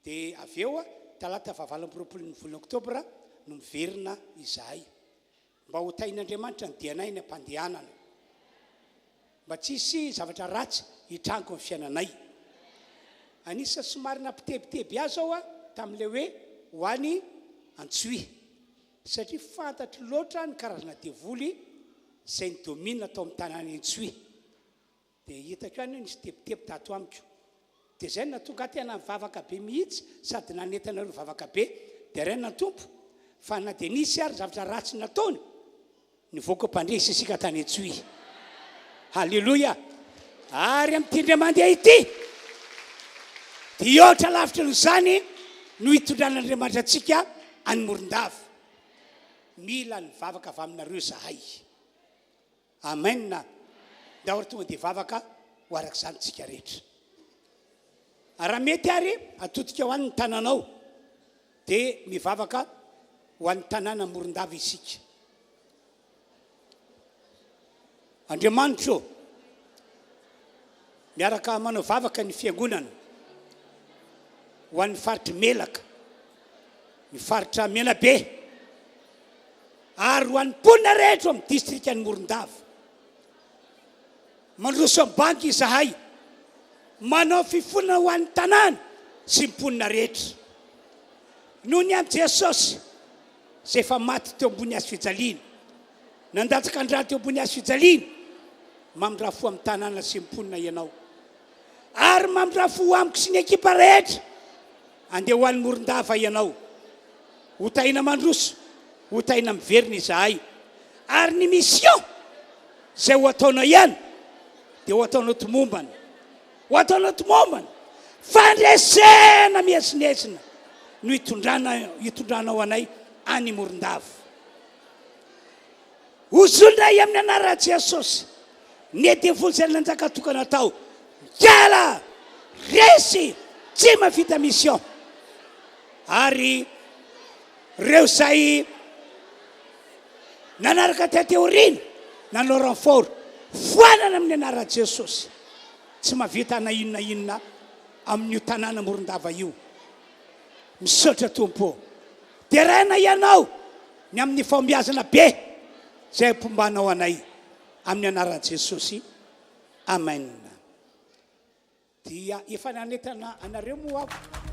Speaker 1: Dia avy eo, talata faha-28 ny volana oktobra no miverina izahay. Mba ho tahin'Andriamanitra ny dianay any am-pandehanana. Mba tsy hisy zavatra ratsy hitranga eo amin'ny fiainanay. Anisan'ny somary nampitebiteby ahy izao aho tamin'ilay hoe ho any Antsohihy. Satria fantatro loatra ny karazana devoly izay ni-domine tao amin'ny tanàn'i Antsohihy. Dia hitako ihany hoe nisy tebiteby tato amiko. Dia izay no nahatonga ahy tena nivavaka be mihitsy sady nanentana ireo vavaka be. Deraina ny Tompo fa na dia nisy ary zavatra ratsy nataony, nivoaka mpandresy isika tany Antsohihy. Haleloia! Ary amin'ity indray mandeha ity, dia hihoatra lavitra noho izany no hitondran'Andriamanitra antsika any Morondava. Mila ny vavaka avy aminareo izahay. Amen! Ndao ary tonga dia hivavaka ho araka izany tsika rehetra. Raha mety ary atodika ho any ny tananao dia mivavaka ho an'ny tanàna Morondava isika. Andriamanitra ô, miaraka manao vavaka ny fiangonana ho an'ny faritry Melaka, ny faritra Menabe. ary ho an'ny mponina rehetra ao amin'ny distrikan'i Morondava. Mandroso amin'ny banky izahay, manao fifonana ho an'ny tanàna sy ny mponina rehetra. Noho ny amin'i Jesosy, izay efa maty teo ambony hazo fijaliana, nandatsaka ny rany teo ambony hazo fijaliana, mamindrà fo amin'ny tanàna sy ny mponina ianao. Ary mamindrà fo amiko sy ny ekipa rehetra. Andeha ho any Morondava ianao. Ho tahiana mandroso, ho tahiana miverina izahay. Ary ny mission izay ho ataonao ihany dia ho ataonao tomombana. Ho ataonao tomombana. Fandresena miezinezina no hitondrana hitondranao anay any Morondava. Ozonay amin'ny anaran'i Jesosy ny devoly izay nanjaka tokana tao. Miala! Resy! Tsy mahavita mission. Ary reo izay nanaraka taty aoriana nanao renfort, foanana amin'ny anaran'i Jesosy. Tsy mahavita na inona inona amin'io tanàna Morondava io. Misaotra Tompo ô. Deraina Ianao ny amin'ny fahombiazana be izay ampombanao anay amin'ny anaran'i Jesosy. Amen. Dia efa nanentana anareo moa aho.